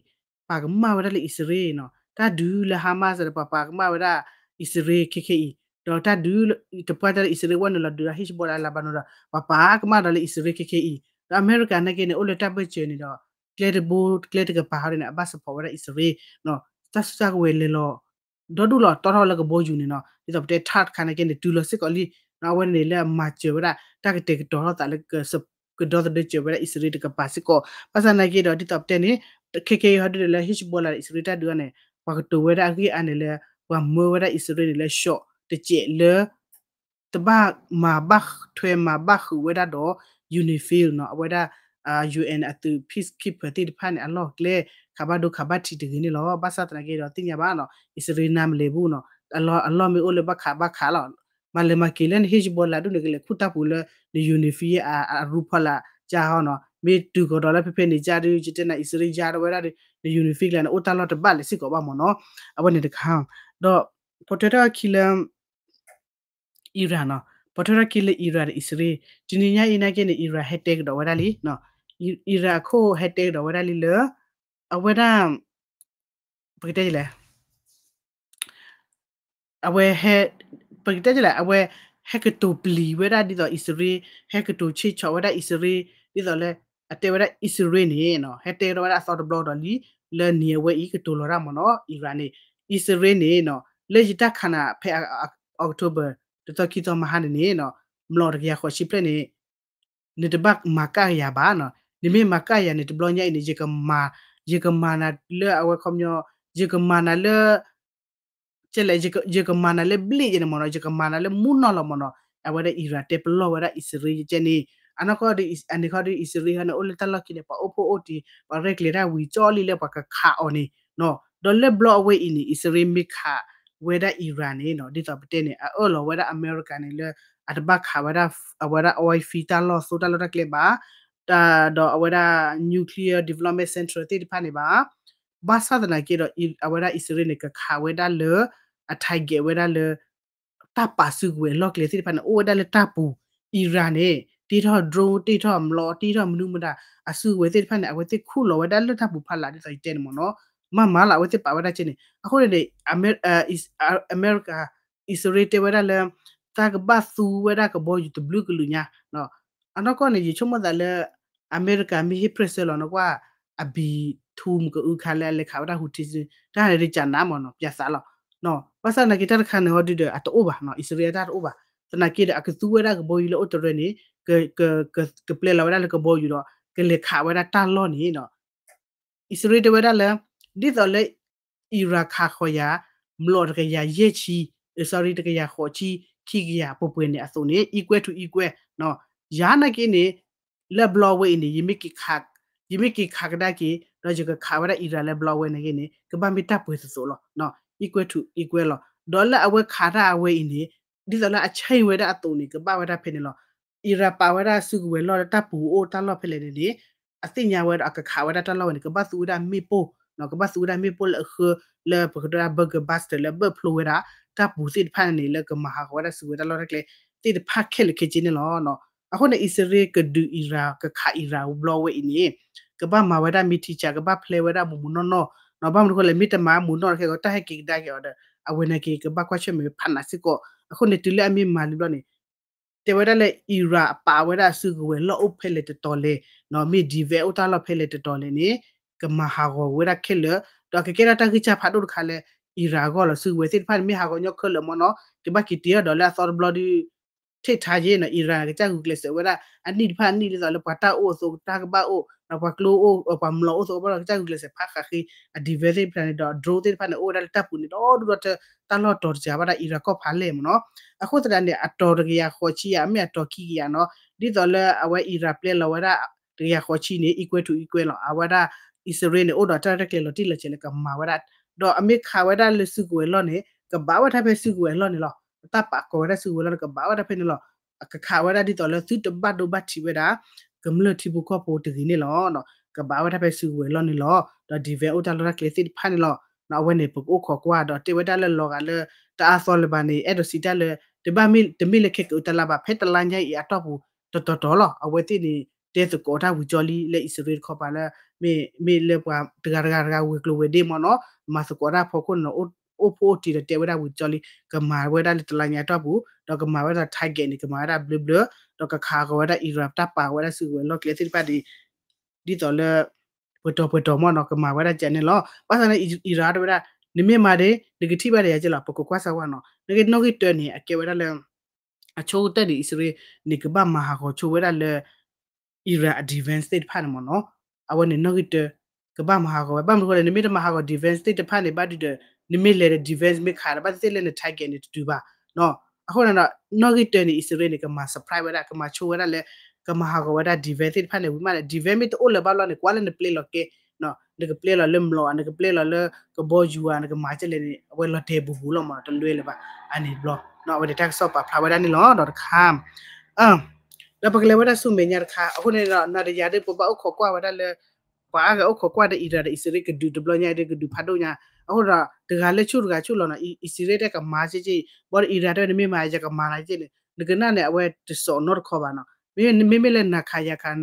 ပာ်ကမၣ်ဝဲဒၣ်လၢအံၣ်စရ့လးနီၤ. တၢ်ဒုးလၢ Hamas ဒီးပှၤပာ်ကမၣ်ဝဲဒၣ်အံၣ်စရ့လးခဲခဲအံၤ ဒီးတၢ်ဒုး တပှၢ်တၢ်လၢအံၣ်စရ့လးဝဲနုာ်လီၤဒုးဒီး Hezbollah Lebanon ဒီး ပှၤပာ်ကမၣ်ဒီးလၢအံၣ်စရ့လးခဲခဲအံၤ ဒီးအမဲရကၤနာ်က့န့ၣ် အိၣ်လၢတၢ်ဘၢၣ်စၢၤန့ၣ်ဒီး ကျဲတဘိ ကျဲတကပၤဟီဒ်န့ၣ် အဘၣ် support ဝဲဒၣ်အံၣ်စရ့လး တၢ်စုတၢ်ကဝဲၤလဲၤလီၤ ဒီဒူၣ်လီၤတီထီၣ်လၢကဘီယူၤန့ၣ်နီၤ. ဒ်သိးပတဲ Turkey ခါနာ်က့န့ၣ် တုၤလီၤစ့ၢ်ကီးလံ. အဝဲန့ၣ်လၢအမၤစၢၤဝဲဒၣ် တၢ်ကတဲာ်ကတီၤထီၣ်သးလၢ ကဒီသဒၢစၢၤဝဲဒၣ်အံၣ်စရ့လးတကပၤစ့ၢ်ကီး. ဘၣ်ဆၣ်သနာ်က့ဒီး ဒ်သိးပတဲန့ၣ် ခဲခဲအံၤဟီဒ်န့ၣ်လၢ Hezbollah ဒီးအံၣ်စရ့လးတၢ်ဒုးအီၤန့ၣ် ပှၤကတိၤဝဲဒၣ်အဂ့ၢ်အါန့ၣ်လၢ ပှၤမၢဝဲဒၣ်အံၣ်စရ့လးန့ၣ်လၢ shot တစဲးလၢ တဘၣ်မၤဘၣ်ထွဲမၤဘၣ်ဃုာ်ဝဲဒၣ်ဒီး UNIFIL နီၤ အဝဲဒၣ် UN အသုး peacekeeper သ့ၣ်တဖၣ်န့ၣ် အလီၢ်ကျဲ ခးဘၣ်ဒိခးဘၣ်ထံးတဂ့ၤန့ၣ်လီၤ. ဘၣ်ဆၣ်သနာ်က့ဒီးသ့ၣ်ညါဘၣ်နီၤ အံၣ်စရ့လးနါမလဲၤဘူးနီၤ အလီၢ်မ့ၢ်အိၣ်လၢဘၣ်ခးဘၣ်ခးလီၤ. မၤလဲၤမၤက့ၤလၢန Hezbollah ဒ်န့ၣ် ကလဲၤခူၣ်တၢ်ပူၤလၢ န UNIFIL အရူဖီလာ်ကါဟီနီၤ မ့ၢ်တုၤကီၤဒီးလၢဖဲဖဲန့ၣ်ကါဒုး ယတဲနၤအံၣ်စရ့လးယါဒီးဝဲဒၣ်ဒီး န UNIFIL ကျါန့ၣ် အိၣ်တၢ်လီၢ်တဘၣ်လၢၤစ့ၢ်ကီးဘၣ်မ့ၢ်နီၤ. အဝဲန့ၣ်တခါ ဒီး ပှၤထွဲထီၣ်ခံလၢ Iran နီၤ ပှၤထွဲထီၣ်ခံလၢ Iran ဒီးအံၣ်စရ့လး တနံၤညါအံၤနာ်က့န့ၣ် Iran ဟဲတဲကဒီးဝဲဒၣ်လံ Iran အခိၣ်ဟဲတဲကဒီးဝဲဒၣ်လံလၢ အဝဲဒၣ် ပကတဲလဲၣ် အဝဲဟဲ ပကတဲလဲၣ် အဝဲဟဲကတိၤပျံၤဝဲဒၣ်ဒ်သိးအံၣ်စရ့လး ဟဲကတိၤဆ့ဆီၣ်ဝဲဒၣ်အံၣ်စရ့လး ဒ်သိးလၢ အတဲဝဲဒၣ်အံၣ်စရ့လးန့ၣ် ဟဲတဲကဒီးဝဲဒၣ်အသီတဘျီဒီးလံ လၢနံၤအဝဲအံၤကတိၤလီၤတၢ်မ့ၢ်နီၤ Iran န့ၣ် အံၣ်စရ့လးန့ၣ် လၢယတၢ်ခးနၤဖဲ October တသီခံသီမဟါန့ၣ်န့ၣ် မျိာ်တကယၤဃိးဆံဖျၢၣ်န့ၣ် နတဘၣ်မၤကၣ်ယၤဘၣ်နီၤ နမ့ၢ်မၤကၣ်ယၤန့ၣ် တဘျီညါအံၤန့ၣ် ယကမၤနၤလၢအဝဲခီပညီ ယကမၤနၤလၢ ကဲလဲၣ် ယကမၤနၤလၢဘျ့ၣ်ယဲန့ၣ်မ့ၢ်နီၤ ယကမၤနၤလၢမူနီၢ်လီၤမ့ၢ်နီၤ အဝဲဒၣ် Iran တဲပလီၢ်ဝဲဒၣ်အံၣ်စရ့လးယကဲန့ၣ် အနီၢ်ကီၢ်ဒီး အန့ၣ်ခီဒီးအံၣ်စရ့လးဟီန့ၣ် အိၣ်လၢတၢ်လီၢ်ခံန့ၣ် ပှၤအိၣ်ဖှိၣ်အိၣ်တံၢ် ပှၤရဲၣ်ကျဲၤတၢ်ဝံၤကၠီလံလၢပှၤကခးအီၤန့ၣ်နီၤ ဒီးလၢဘျီအဝဲအံၤန့ၣ် အံၣ်စရ့လးမ့ၢ်ခးဝဲဒၣ် Iran န့ၣ်နီၤ ဒ်သိးပတဲန့ၣ် အအၢၣ်လီၤဝဲဒၣ်အမဲရကၤန့ၣ်လၢ အတဘၣ်ခးဝဲဒၣ် အဝဲဒၣ် oil field တၢ်လီၢ်သိတၢ်လီၢ်တၢ်ကျဲဘၣ် ဒီးအဝဲဒၣ် nuclear development center သ့ၣ်တဖၣ်န့ၣ်ဘၣ် ဘၣ်ဆၣ်သနာ်က့ဒီး အဝဲဒၣ်အံၣ်စရ့လးန့ၣ် ကခးဝဲဒၣ်လၢ အ target ဝဲဒၣ်လၢ တၢ်ပာ်စုကဝဲၤအလီၢ်ကျဲသ့ၣ်တဖၣ်န့ၣ် အိၣ်ဝဲဒၣ်လၢတၢ်ပူၤ Iran န့ၣ် တ့ထီၣ် drone တ့ထီၣ်မျိာ် တ့ထီၣ်မနုၤမတၤ အစုကဝဲၤသ့ၣ်တဖၣ်န့ၣ် အဝဲသ့ၣ်ခူၣ်လီၤဝဲဒၣ်လၢတၢ်ပူၤဖးလၢ်ဒ်သိးယတဲန့ၣ်မ့ၢ်နီၤ မ့ၢ်မးလၢအဝဲသ့ၣ်ပာ်ဝဲဒၣ်ကဲန့ၣ် အဃိန့ၣ်န့ၣ် အမဲရကၤ အံၣ်စရ့လးတဲဝဲဒၣ်လၢ တၢ်ကဘၣ်သူဝဲဒၣ်ကဘီယူၤတဘျုးကလုာ်ညါ အနီၢ်ကီၢ်န့ၣ် ယဆိကမိၣ်သးလၢ အမဲရကၤမ့ၢ်ဟ့ၣ် pressure လီၤနီၢ်ကွၢ် အဘံၤထူမကအုခါလၢအလဲၤခးဝဲဒၣ် Houthi တၢ်န့ၣ်ဒ်ကနးမ့ၢ်နီၤ ပျးသးလီၤ ဘၣ်ဆၣ်သနာ်က့ တၢ်တခါန့ၣ်ဟီဒုဒီး အတအိၣ်ဘၣ်နီၤ အံၣ်စရ့လးတၢ်တအိၣ်ဘၣ် သနာ်က့ဒီး အကသူဝဲဒၣ်ကဘီယူၤလၢအိၣ်တရၢန့ၣ် ကပျဲလီၤဝဲဒၣ်လၢကဘီယူၤဒီး ကလဲၤခးဝဲဒၣ်တၢ်လီၢ်န့ၣ်နီၤ အံၣ်စရ့လးတဲဝဲဒၣ်လၢ ဒ်သိးလၢ Iran ခးဃီၤယၤ မျိာ်တကယၤယဲၢ်ဆံ, sorry တကယၤဃိးဆံ ခံကယၤပှဲၤပှဲၤန့ၣ်အသိးန့ၣ် equal to equal ယၤနာ်က့န့ၣ် လၢဘျီဝဲအံၤန့ၣ် ယမ့ၢ်က့ၤခးကဒါက့ၤ ဒီးယကခးဝဲဒၣ် Iran လၢဘျီဝဲနာ်က့န့ၣ် ကဘၣ်မ့ၢ်တၢ်ပှဲၤသသိးလီၤ. equal to equal လီၤ. ဒီးလၢအဝဲခးတၢ်အဝဲအံၤန့ၣ် ဒ်သိးလၢအ change ဝဲဒၣ်အသိးန့ၣ် ကဘၣ်ဝဲဒၣ်ဖဲန့ၣ်လီၤ. Iran ပာ်ဝဲဒၣ်စုကဝဲၤလီၢ်လၢတၢ်ပူၤအိၣ်တၢ်လီၢ်ဖဲလဲၣ်န့ၣ်န့ၣ် အသ့ၣ်ညါဝဲဒီးအကခးဝဲဒၣ်တၢ်လီၢ်ဝဲန့ၣ် ကဘၣ်သူဝဲဒၣ်မ့ၣ်ပိၢ်, ကဘၣ်သူဝဲဒၣ်မ့ၣ်ပိၢ်လၢအဃၢ လၢပကတဲဒၣ် bunker buster လၢဘၢၣ်ဖျိဝဲဒၣ် တၢ်ပူၤသ့ၣ်တဖၣ်န့ၣ် လၢကမၤဟးဂီၤဝဲဒၣ်စုကဝဲၤတၢ်လီၢ်တၢ်ကျဲ သ့ၣ်တဖၣ်ခဲလၢာ်ခဲဆ့န့ၣ်လီၤ. အဃိန့ၣ် အံၣ်စရ့လးကဒုး Iran ကခး Iran ဘျီဝဲအံၤန့ၣ် ကဘၣ်မၤဝဲဒၣ် မ့ၢ်ထံဆး ကဘၣ်ဖျဲးဝဲဒၣ်မူးမူးနီၢ်နီၢ်, ဘၣ်မနုၤအဃိလဲၣ် မ့ၢ်တမၤမူးနီၢ်ခဲအံၤ တၢ်ဟဲက့ၤကဒါက့ၤအီၤဒီး အဝဲနာ်က့ ကဘၣ်ကွၢ်ဆၢၣ်မဲာ်ဖးနးစ့ၢ်ကီး. အဃိန့ၣ် တုၤလၢအမ့ၢ်မၤလံဘျီန့ၣ် တဲဝဲဒၣ်လၢ Iran အပာ်ဝဲဒၣ်စုကဝဲၤလီၢ်အိၣ်ဖဲလဲၣ်တတီၤလဲၣ်, မ့ၢ် defense အိၣ်တၢ်လီၢ်ဖဲလဲၣ်တတီၤလဲၣ်န့ၣ် ကမၤဟးဂီၤဝဲဒၣ်ခဲလၢာ်, ဒီးကကဲထီၣ်တၢ်ဂံၢ်စၢ်ဖးဒိၣ်တခါလၢ Iran အဂီၢ်လီၤ. စုကဝဲၤသ့ၣ်တဖၣ်န့ၣ် မ့ၢ်ဟးဂီၤညီခဲလၢာ်မ့ၢ်နီၤ ကဘၣ်က့ၤတ့အီၤဒီးလၢအသီတဘျီဒီး ထံၣ်ထါယ့ၣ်နီၤ Iran ကစၢ်ဂုာ်ကျဲးစၢးဝဲဒၣ် အနံၣ်တဖၣ်အနံၣ်ဒ်သိးလၢပှၤတၢ်အိၣ်အသိး တၢ်ကဘၣ်အိၣ်, ဒီးပှၤကျိအိၣ် ပှၤမျိာ်အိၣ်အသိးကဘၣ်ဒီး ကစၢ်ဂုာ်ကျဲးစၢးဖးဃးဃ့ အ defense သ့ၣ်တဖၣ်န့ၣ်ဒီး drone သ့ၣ်တဖၣ်န့ၣ် အိၣ်ဝဲဒၣ်လၢတၢ်ပူၤန့ၣ် ဒီဒူၣ်ဒီထၢ တၢ်လီၢ်တီၤတစှၤဘၣ်ဒၣ် Iran ကီၢ်ဖးလဲၢ်မ့ၢ်နီၤ. အဃိသတးန့ၣ် အတီၤတကယၤဃိးဆံယၤ အမ့ၢ်အတီၤခံကယၤနီၤ ဒ်သိးလၢအဝဲ Iran ပျဲလီၤဝဲဒၣ် တကယၤဃိးဆံန့ၣ် equal to equal လီၤ. အဝဲဒၣ် အံၣ်စရ့လးန့ၣ် အိၣ်ဒီးတၢ်ရဲၣ်ကျဲၤလီၤတံၢ်လီၤဆဲးလၢကမၤဝဲဒၣ်, ဒီးအမ့ၢ်ခးဝဲဒၣ်လၢစုကဝဲၤလီၢ်န့ၣ် ကဘၣ်ဝဲဒၣ်ဖဲစုကဝဲၤလီၢ်န့ၣ်လီၤ. အတၢ်ပာ်ကီၤဝဲဒၣ်စုကဝဲၤလီၢ်န့ၣ် ကဘၣ်ဝဲဒၣ်ဖဲန့ၣ်လီၤ. အကခးဝဲဒၣ်ဒ်သိးလၢသုတဘၣ်ဒိဘၣ်ထံးဝဲဒၣ် ကမျၢၢ်ထံဖိကီၢ်ဖိတဂ့ၤန့ၣ်လီၤ. ကဘၣ်ဝဲဒၣ်ဖဲစုကဝဲၤလီၢ်န့ၣ်လီၤ. ဒီး defense အိၣ်တၢ်လီၢ်တၢ်ကျဲသ့ၣ်တဖၣ်န့ၣ်လီၤ. အဝဲန့ၣ် ပကအိၣ်ခိးကွၢ်ဒီးတဲဝဲဒၣ်လၢလီၤဂာ်လၢ တအါသီလၢၤဘၣ်န့ၣ် အဲၣ်ဒိးစံးတၢ်လၢ တဘၣ်မ့ၢ် တမ့ၢ်လၢခဲကအုးတလါဘၣ် ဖဲတလါညါအံၤအတီၢ်ပူၤ တတီၤတီၤလီၤ. အဝဲသ့ၣ်န့ၣ် တဲသကိးတၢ်ဝံၤကၠီလံလၢအံၣ်စရ့လးတခီပၤလၢ မ့ၢ်လၢပှၤတဂၤတဂၤတဂၤဝဲၤကျိၤဝဲၤဒ့မ့ၢ်နီၤ မၤသကိးတၢ်ဖီခိၣ်န့ၣ် အိၣ်ဖှိၣ်အိၣ်တ့ၢ်ဒီးတဲဝဲဒၣ်ဝံၤကၠီလံ ကမၤဝဲဒၣ်လၢတလါညါအတီၢ်ပူၤ ဒီးကမၤဝဲဒၣ် target န့ၣ် ကမၤဝဲဒၣ်ဘျၢဘျၢ ဒီးကခးကီၤဝဲဒၣ် Iran တၢ်ပာ်ဝဲဒၣ်စုကဝဲၤလီၢ်ကျဲသ့ၣ်တဖၣ်ဒ် ဒ်သိးလၢ ပှဲၤတီၤပှဲၤတီၤမ့ၢ်နီၤ ကမၤဝဲဒၣ်ကဲန့ၣ်လီၤ. ဘၣ်ဆၣ်န့ၣ် Iran တဲဝဲဒၣ် နမ့ၢ်မၤဒ် နကထံၣ်ဘၣ်ဒီးယၤက့လီၤ ပကကွၢ်စၢၤဝဲနီၤ နကနီၣ်ဂံၢ်တၢန့ၣ် အကဲဝဲဒၣ်လၢ အဆိကတၢၢ်န့ၣ် အံၣ်စရ့လးန့ၣ် ကဘၣ်မၤဟးဂီၤဆိဝဲဒၣ်လၢ Iran အ defense သ့ၣ်တဖၣ်န့ၣ်မ့ၢ်နီၤ အဝဲန့ၣ်နီၣ်ဂံၢ်တၢ ကဘၣ်မၤဟးဂီၤဝဲ ဘၣ်မနုၤအဃိလဲၣ် နမ့ၢ်တမၤဟးဂီၤ defense သ့ၣ်တဖၣ်န့ၣ် ဘၣ်ဒုးဒီး နမ့ၢ်လဲၤဒီး defense မ့ၢ်ခးဒီး ဘၣ်သ့ၣ်သ့ၣ်လၢန target န့ၣ်တတုၤဘၣ် အဃိန့ၣ်ဒီး နီၣ်ဂံၢ်တၢန့ၣ် အံၣ်စရ့လးန့ၣ် ကမၤ surprise ဝဲဒၣ် ကမၤဆိဝဲဒၣ်လၢ ကမၤဟးဂီၤဝဲဒၣ် defense သ့ၣ်တဖၣ်န့ၣ် ဝံၤမးန့ၣ် defense မ့ၢ်တအိၣ်လၢၤဘၣ်လီၤန့ၣ် ကွၢ်လၢနပျဲလီၤကဲ နကပျဲလီၤလၢမျိာ်ဧါ နကပျဲလီၤလၢကဘီယူၤဧါ နကမၤကဲလဲၣ်န့ၣ် အဝဲလီၤတဲာ်ဘူးဘူးလီၤမ့ၢ်နီၤ တလွဲလၢၤဘၣ် အန့ၣ်ဘျီ အဝဲန့ၣ်တၢ်ကစီၣ်ပာ်ဖျါဝဲဒၣ်န့ၣ်လီၤ ဒီးတခါ ဒီးပကလဲၤဝဲဒၣ်ဆူမဲာ်ညါတခါ အဃိန့ၣ်ဒီး နၤဒီးယၤဒ်ပဘၣ်အိၣ်ခိးကွၢ်ဝဲဒၣ်လၢ ပှၤအါဂၤအိၣ်ခိးကွၢ်ဒီး Iran ဒီး အံၣ်စရ့လးကဒုးတဘျီညါအံၤဒီးကဒုးဖးဒိၣ်ညါ အဃိဒီး တဂၤလၢဆူၣ်တဂၤဆူၣ်လီၤနီၤ အံၣ်စရ့လးတဲကမၤကဲက့ ဘၣ်ဒီး Iran တဲဝဲန့ၣ်မ့ၢ်မၤယကမၤနၤကဲန့ၣ် နကနၣ်န့ၣ် အဝဲတစိာ်နီတခီဘၣ်နီၤ မ့မ့ၢ်လၢနၤခးယၤခး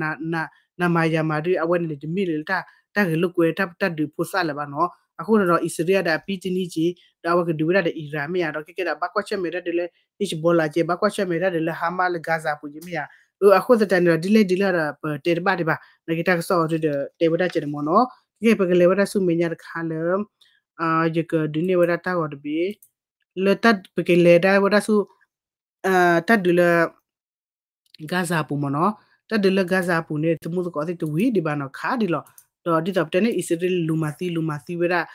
နမၤယၤမၤဒီး အဝဲန့ၣ်တမ့ၢ်လၢ တၢ်ဂဲၤလိာ်ကွဲ တၢ်ဒုးဖိသၣ်လၢၤဘၣ်နီၤ အဃိန့ၣ်ဒီး အံၣ်စရ့လးဒီးအပံတနံၤက့ ဒီးအဝဲကဒုးဝဲဒၣ်ဒီး Iran မ့ၢ်ဧါ ဒီးကဲကဲဒီး ဘၣ်ကွၢ်ဆၢၣ်မဲာ်တၢ်ဒုးလၢ Hezbollah ကဲ ဘၣ်ကွၢ်ဆၢၣ်မဲာ်တၢ်ဒုးလၢ Hamas လၢ Gaza ပူၤကဲမ့ၢ်ဧါ အဃိသတးန့ၣ်ဒီး ဒ်လဲၣ်ဒ်လဲၣ်ဒီး ပတဲတဘၣ်ဒံးဘၣ် နာ်က့တၢ်ကစီၣ်အီၤဒီး တဲဝဲဒၣ်ကဲန့ၣ်မ့ၢ်နီၤ ကဲ ပကလဲၤဝဲဒၣ်ဆူမဲာ်ညါတခါလၢ ယကဒုးနဲၣ်ဝဲဒၣ်တၢ်ဂီၤတဘ့ၣ် လၢတၢ်ပကလဲၤဒၣ်ဝဲဒၣ်ဆူ တၢ်ဒုးလၢ Gaza အပူၤမ့ၢ်နီၤ တၢ်ဒုးလၢ Gaza အပူၤန့ၣ် သမူသကိးသ့ၣ်တဝံၤဒံးဘၣ်နီၤ ခးဒံးလီၤ ဒီးဒ်သိးပတဲန့ၣ် အံၣ်စရ့လးလူၤမၤသံလူၤမၤသံဝဲဒၣ်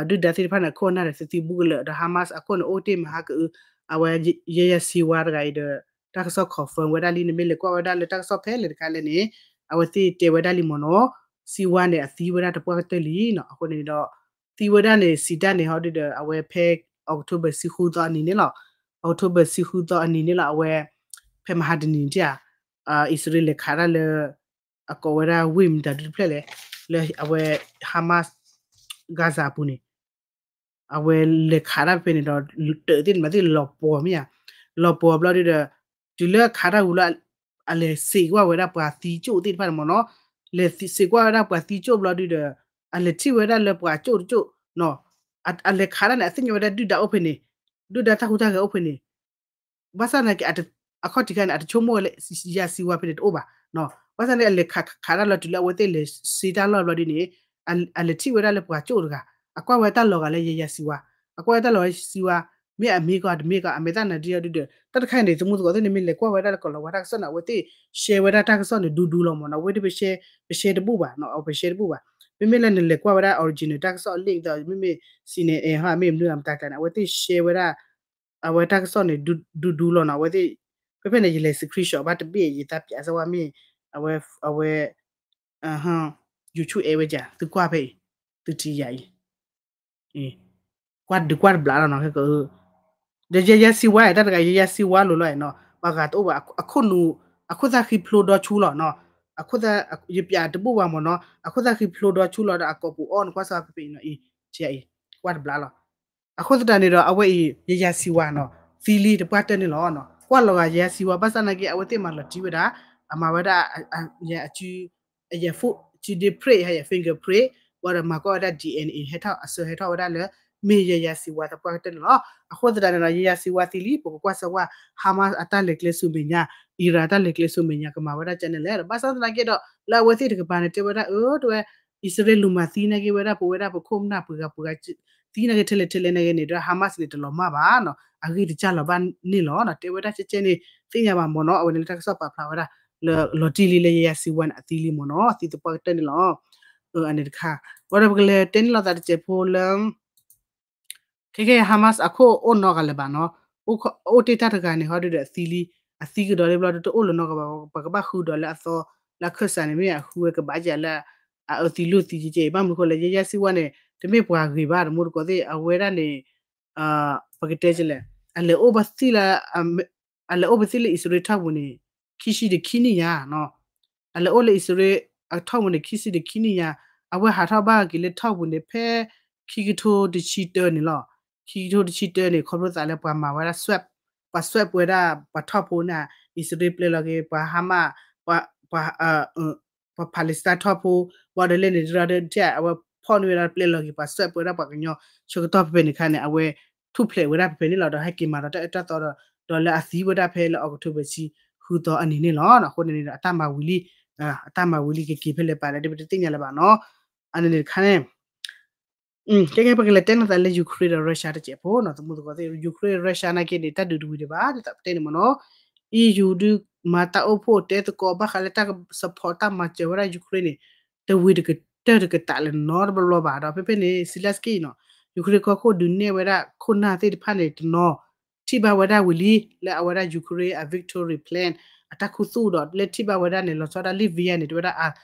ဒုၣ်ဒါသ့ၣ်တဖၣ်န့ၣ် အခိၣ်အနၢ်ဒီးသံသံဘူးကလၢာ် ဒီး Hamas အခိၣ်န့ၣ် အိၣ်တ့ၢ်မဟါကအု အဝဲ ယဲယၤစံဝါတဂၤအံၤဒီး တၢ်ကစီၣ် confirm ဝဲဒၣ်လံ နမ့ၢ်လဲၤကွၢ်ဝဲဒၣ်လၢတၢ်ကစီၣ်ဖဲလဲၣ်တခါလဲၣ်န့ၣ် အဝဲသ့ၣ်တဲဝဲဒၣ်လံမ့ၢ်နီၤ စံဝါန့ၣ် အသံဝဲဒၣ်တပှၢ်ကတၢၢ်လံနီၤ အဃိန့ၣ်ဒီး သံဝဲဒၣ်န့ၣ် စံးတၢ်န့ၣ်ဟီဒုဒီး အဝဲဖဲ October ဆံဃုသီအနံၤန့ၣ်လီၤ October ဆံဃုသီအနံၤန့ၣ်လီၤ အဝဲ ဖဲမဟါတနံၤန့ၣ်ဧါ အံၣ်စရ့လးလဲၤခးတၢ်လၢ အကိးဝဲဒၣ် ဝ့ၢ်မတၤဒုတဖျၢၣ်လဲၣ် လၢအဝဲ Hamas Gaza အပူၤန့ၣ် အဝဲလဲၤခးတၢ်ဖဲန့ၣ်ဒီး တၢးသ့ၣ်တဖၣ်သ့ၣ်လီၤပှီၤမ့ၢ်ဧါ လီၤပှီၤဘျီဒုဒီး တုၤလၢအခးတၢ်ဝံၤလီၤ အလဲၤစံးကွၢ်ဝဲဒၣ်ပှၤသံကၠိၣ်သ့ၣ်တဖၣ်န့ၣ်မ့ၢ်နီၤ လဲၤစံးကွၢ်ဝဲဒၣ်ပှၤသံကၠိၣ်ဘျီဒုဒီး အလဲၤထံၣ်ဝဲဒၣ်လၢပှၤကၠိၣ်တကၠိၣ် အလဲၤခးတၢ်န့ၣ် အသ့ၣ်ညါဝဲဒၣ်ဒုၣ်ဒါအိၣ်ဖဲန့ၣ် ဒုၣ်ဒါတၢ်ဟူးတၢ်ဂဲၤအိၣ်ဖဲန့ၣ် ဘၣ်ဆၣ်သနာ်က့ အခီၣ်ထံးခါန့ၣ် အတဆိကမိၣ်ဝဲလၢ ယၤစံဝါဖဲန့ၣ်တအိၣ်ဘၣ် ဘၣ်ဆၣ်သနာ်က့ အလဲၤခးခးတၢ်လီၤတုၤလၢအဝဲသ့ၣ်လဲၤစံးတၢ်လီၢ်ဘျီဒုန့ၣ် အလဲၤထံၣ်ဝဲဒၣ်လၢပှၤကၠိၣ်တဂၤ အကွၢ်ဝဲတၢ်လီၤဂာ်လၢယၤယၤစံဝါ အကွၢ်ဝဲတၢ်လီၤဂာ်လၢစံဝါ မ့ၢ်အမ့ၢ်ကီးတမ့ၢ်ကီး အမဲာ်သၣ်နၤဒ်အီၤဒုဒီး တၢ်တခါအံၤန့ၣ် သမူသကိးသ့ၣ်န့ၣ် မ့ၢ်လဲၤကွၢ်ဝဲဒၣ်လၢကီၤလၤဝါတၢ်ကစီၣ်န့ၣ် အဝဲသ့ၣ် share ဝဲဒၣ်တၢ်ကစီၣ်န့ၣ် ဒူဒူလီၤမ့ၢ်နီၤ အဝဲသ့ၣ်ပ share ပ share တဘူၣ်ဘၣ် ပ share တဘူၣ်ဘၣ် မ့မ့ၢ်လၢနလဲၤကွၢ်ဝဲဒၣ် original တၢ်ကစီၣ် link ဒီး မ့မ့ၢ် CNN ဟီ မ့ၢ်မနုၤအမတၤကျါန့ၣ် အဝဲသ့ၣ် share ဝဲဒၣ် အဝဲတၢ်ကစီၣ်န့ၣ် ဒူဒူလီၤနီၤ အဝဲသ့ၣ် ဖဲဖဲန့ၣ် ယလဲၤ screenshot ဘၣ်တဘ့ၣ် ယသးပၠးစၢၤဝဲမ့ၢ် အဝဲ အဝဲ YouTube အဲၣ်ဝဲက သုကွၢ်ဖဲအံၤ သုထံၣ်ယၤအံၤ ကွၢ်ဒုးကွၢ်တဘျီလီၤနီၤ ခဲက ဒီးယဲယဲစံဝါ တၢ်တဂၤ ယဲယဲစံဝါလိၤလီၤနီၤ ပှၤဂၤတအိၣ်ဘၣ် အခိၣ်နူာ် အခိၣ်သၣ်ဃံဖျိဒီဆူလီၤနီၤ အခိၣ်သၣ် ယပၠးတဘူၣ်ဘၣ်မ့ၢ်နီၤ အခိၣ်သၣ်ဃံဖျိဒီဆူလီၤဒီး အကိာ်ပူၤအီၣ်န့ၣ် ကွၢ်စၢၤဖဲဖဲအံၤနီၤ အံၤ ကွၢ်တဘျီလီၤ အဃိသတးန့ၣ်ဒီး အဝဲအံၤ ယဲယဲစံဝါနီၤ သံလံ တပှၢ်တၢၢ်န့ၣ်လီၤနီၤ ကွၢ်လီၤဂာ်ယဲယဲစံဝါ ဘၣ်ဆၣ်သနာ်က့ အဝဲသ့ၣ်မၤလီၤတံၢ်ဝဲဒၣ် အမၤဝဲဒၣ် ယဲအစု ယဲ foot စုဒ့ print ယဲ fingerprint ဝံၤဒီးမၤကွၢ်ဝဲဒၣ် DNA ဟဲထီၣ် အဆၢဟဲထီၣ်ဝဲဒၣ်လၢ မ့ၢ်ယဲယဲစံဝါသပှၢ်ကတၢၢ်န့ၣ်လီၤ အဃိသတးန့ၣ်ဒီး ယဲယဲစံဝါသံလံ ပကကွၢ်စၢၤဝဲ Hamas အတၢ်လဲၤကျဲဆူမဲာ်ညါ Iran အတၢ်လဲၤကျဲဆူမဲာ်ညါ ကမၤဝဲဒၣ်ကဲန့ၣ်လဲၣ် ဘၣ်ဆၣ်သနာ်က့ဒီး လၢအဝဲသ့ၣ်တကပၤန့ၣ် တဲဝဲဒၣ် အၢ တဲဝဲ အံၣ်စရ့လးလူၤမၤသံနာ်က့ဝဲဒၣ် ပဝဲဒၣ်ပခိၣ်ပနၢ်ပှၤဂၤပှၤဂၤ သံနာ်က့ထဲလဲၣ်ထဲလဲၣ်နာ်က့န့ၣ်ဒီး Hamas န့ၣ် တလီၤမၢ်ဘၣ်နီၤ အဂံၢ်တစၢ်လီၤဘၣ်န့ၣ်လီၤ တဲဝဲဒၣ်ကဲကဲန့ၣ် သ့ၣ်ညါဘၣ်မ့ၢ်နီၤ အဝဲန့ၣ်လၢတၢ်ကစီၣ်ပာ်ဖျါဝဲဒၣ် လၢလီၤတံၢ်လံလၢယဲယဲစံဝါန့ၣ် အသံလံမ့ၢ်နီၤ အသံသပှၢ်ကတၢၢ်န့ၣ်လီၤ အန့ၣ်တခါ ဝံၤဒီးပကလဲၤတဲန့ၣ်လိာ်သးတစဲးဖိလၢ ခဲကဲ Hamas အခိၣ်အိၣ်နီတဂၤလၢၤဘၣ်နီၤ အိၣ်တ့ၢ်တၢ်တဂၤန့ၣ် ဟီဒုဒီးအသံလံ အသံကဒီးလံဘျီဒီးတအိၣ်လၢၤနီတဂၤဘၣ် ပကဘၣ်ဃုဒီးလၢအသီ လၢအခၢၣ်စးန့ၣ် မ့ၢ်အဃုဝဲကဘၣ်ယၤလၢ အအၢသံလိာ်သံကဲကဲအံၤ ဘၣ်မနုၤဃိလဲၣ် ယဲယဲစံဝါန့ၣ် တမ့ၢ်ပှၤဂ့ၤဘၣ် တမူတကိးသ့ၣ် အဝဲဒၣ်န့ၣ် ပကတဲကလဲၣ် အလဲၤအိၣ်ဘၣ်သ့ၣ်လၢ အလဲၤအိၣ်ဘၣ်သ့ၣ်လၢအံၣ်စရ့လးထီၣ်ပူၤန့ၣ် ခံဆံဒီးခံနံၣ်ယါနီၤ အလဲၤအိၣ်လၢအံၣ်စရ့လးအထီၣ်ပူၤန့ၣ် ခံဆံဒီးခံနံၣ်ယါ အဝဲဟးထီၣ်ဘၣ်က့ၤလၢထီၣ်ပူၤန့ၣ် ဖဲ ခံကထိတဆံတၢန့ၣ်လီၤ ခံကထိတဆံတၢန့ၣ် ခီဖျိသးလၢပှၤမၤဝဲဒၣ် swap ပှၤ swap ဝဲဒၣ်ပှၤထီၣ်ဖိန့ၣ် အံၣ်စရ့လးပျဲလီၤက့ၤ ပှၤ Hamas ပှၤ ပှၤ Palestine ထီၣ်ဖိ ဘၣ်ဒီးလဲၣ်န့ၣ် တရၢ်ဒီး အဝဲဖီၣ်န့ၢ်ဝဲဒၣ်ပျဲလီၤက့ၤ ပှၤ swap ဝဲဒၣ်ပှၤကညီ ဆၢကတီၢ်ဖဲဖဲန့ၣ်ခါန့ၣ် အဝဲထူၣ်ဖျဲးဝဲဒၣ်ဖဲဖဲန့ၣ်လီၤ ဒီးဟဲက့ၤမၤဒီးတၢ်အၢတၢ်သီဒီး ဒီးလၢအသံဝဲဒၣ်ဖဲလၢ October ဆံ ဃုသီအနံၤန့ၣ်လီၤ အဃိန့ၣ်န့ၣ်ဒီး အတၢ်မၤဝံၤလံ အတၢ်မၤဝံၤလံကက့ၤဖဲလဲၣ်ပာ်လဲၣ် ဒ်ပတသ့ၣ်ညါလၢၤဘၣ်နီၤ အန့ၣ်န့ၣ်တခါန့ၣ် ကဲကဲ ပကလဲၤတဲလိာ်သးလၢ Ukraine ဒီး Russia တစဲးဖိနီၤ သမူသကိးသ့ၣ် Ukraine Russia နာ်က့န့ၣ် တၢ်ဒုးတဝံၤဒံးဘၣ် ဒ်သိးပတဲန့ၣ်မ့ၢ်နီၤ EU ဒုးမၤတၢ်အိၣ်ဖှိၣ်တဲသကိး ဘၣ်ဃးလၢတၢ် support တၢ်မၤစၢၤဝဲဒၣ် Ukraine န့ၣ် တဝံၤတကတၢၢ်တကတးလၢၤနီတဘျီဘၣ်ဒီး ဖဲဖဲန့ၣ် Zelenskyy နီၤ Ukraine ကီၢ်ခိၣ်ဒုးနဲၣ်ဝဲဒၣ်ခိၣ်နၢ်သ့ၣ်တဖၣ်န့ၣ်တနီၤ ထံၣ်ဘၣ်ဝဲဒၣ်ဝံၤလံ လၢအဝဲဒၣ် Ukraine အ victory plan အတၢ်ခူသူၣ်ဒီး လၢထံၣ်ဘၣ်ဝဲဒၣ်န့ၣ် လီၤဆီဒၣ် Lviv န့ၣ် တဲဝဲဒၣ်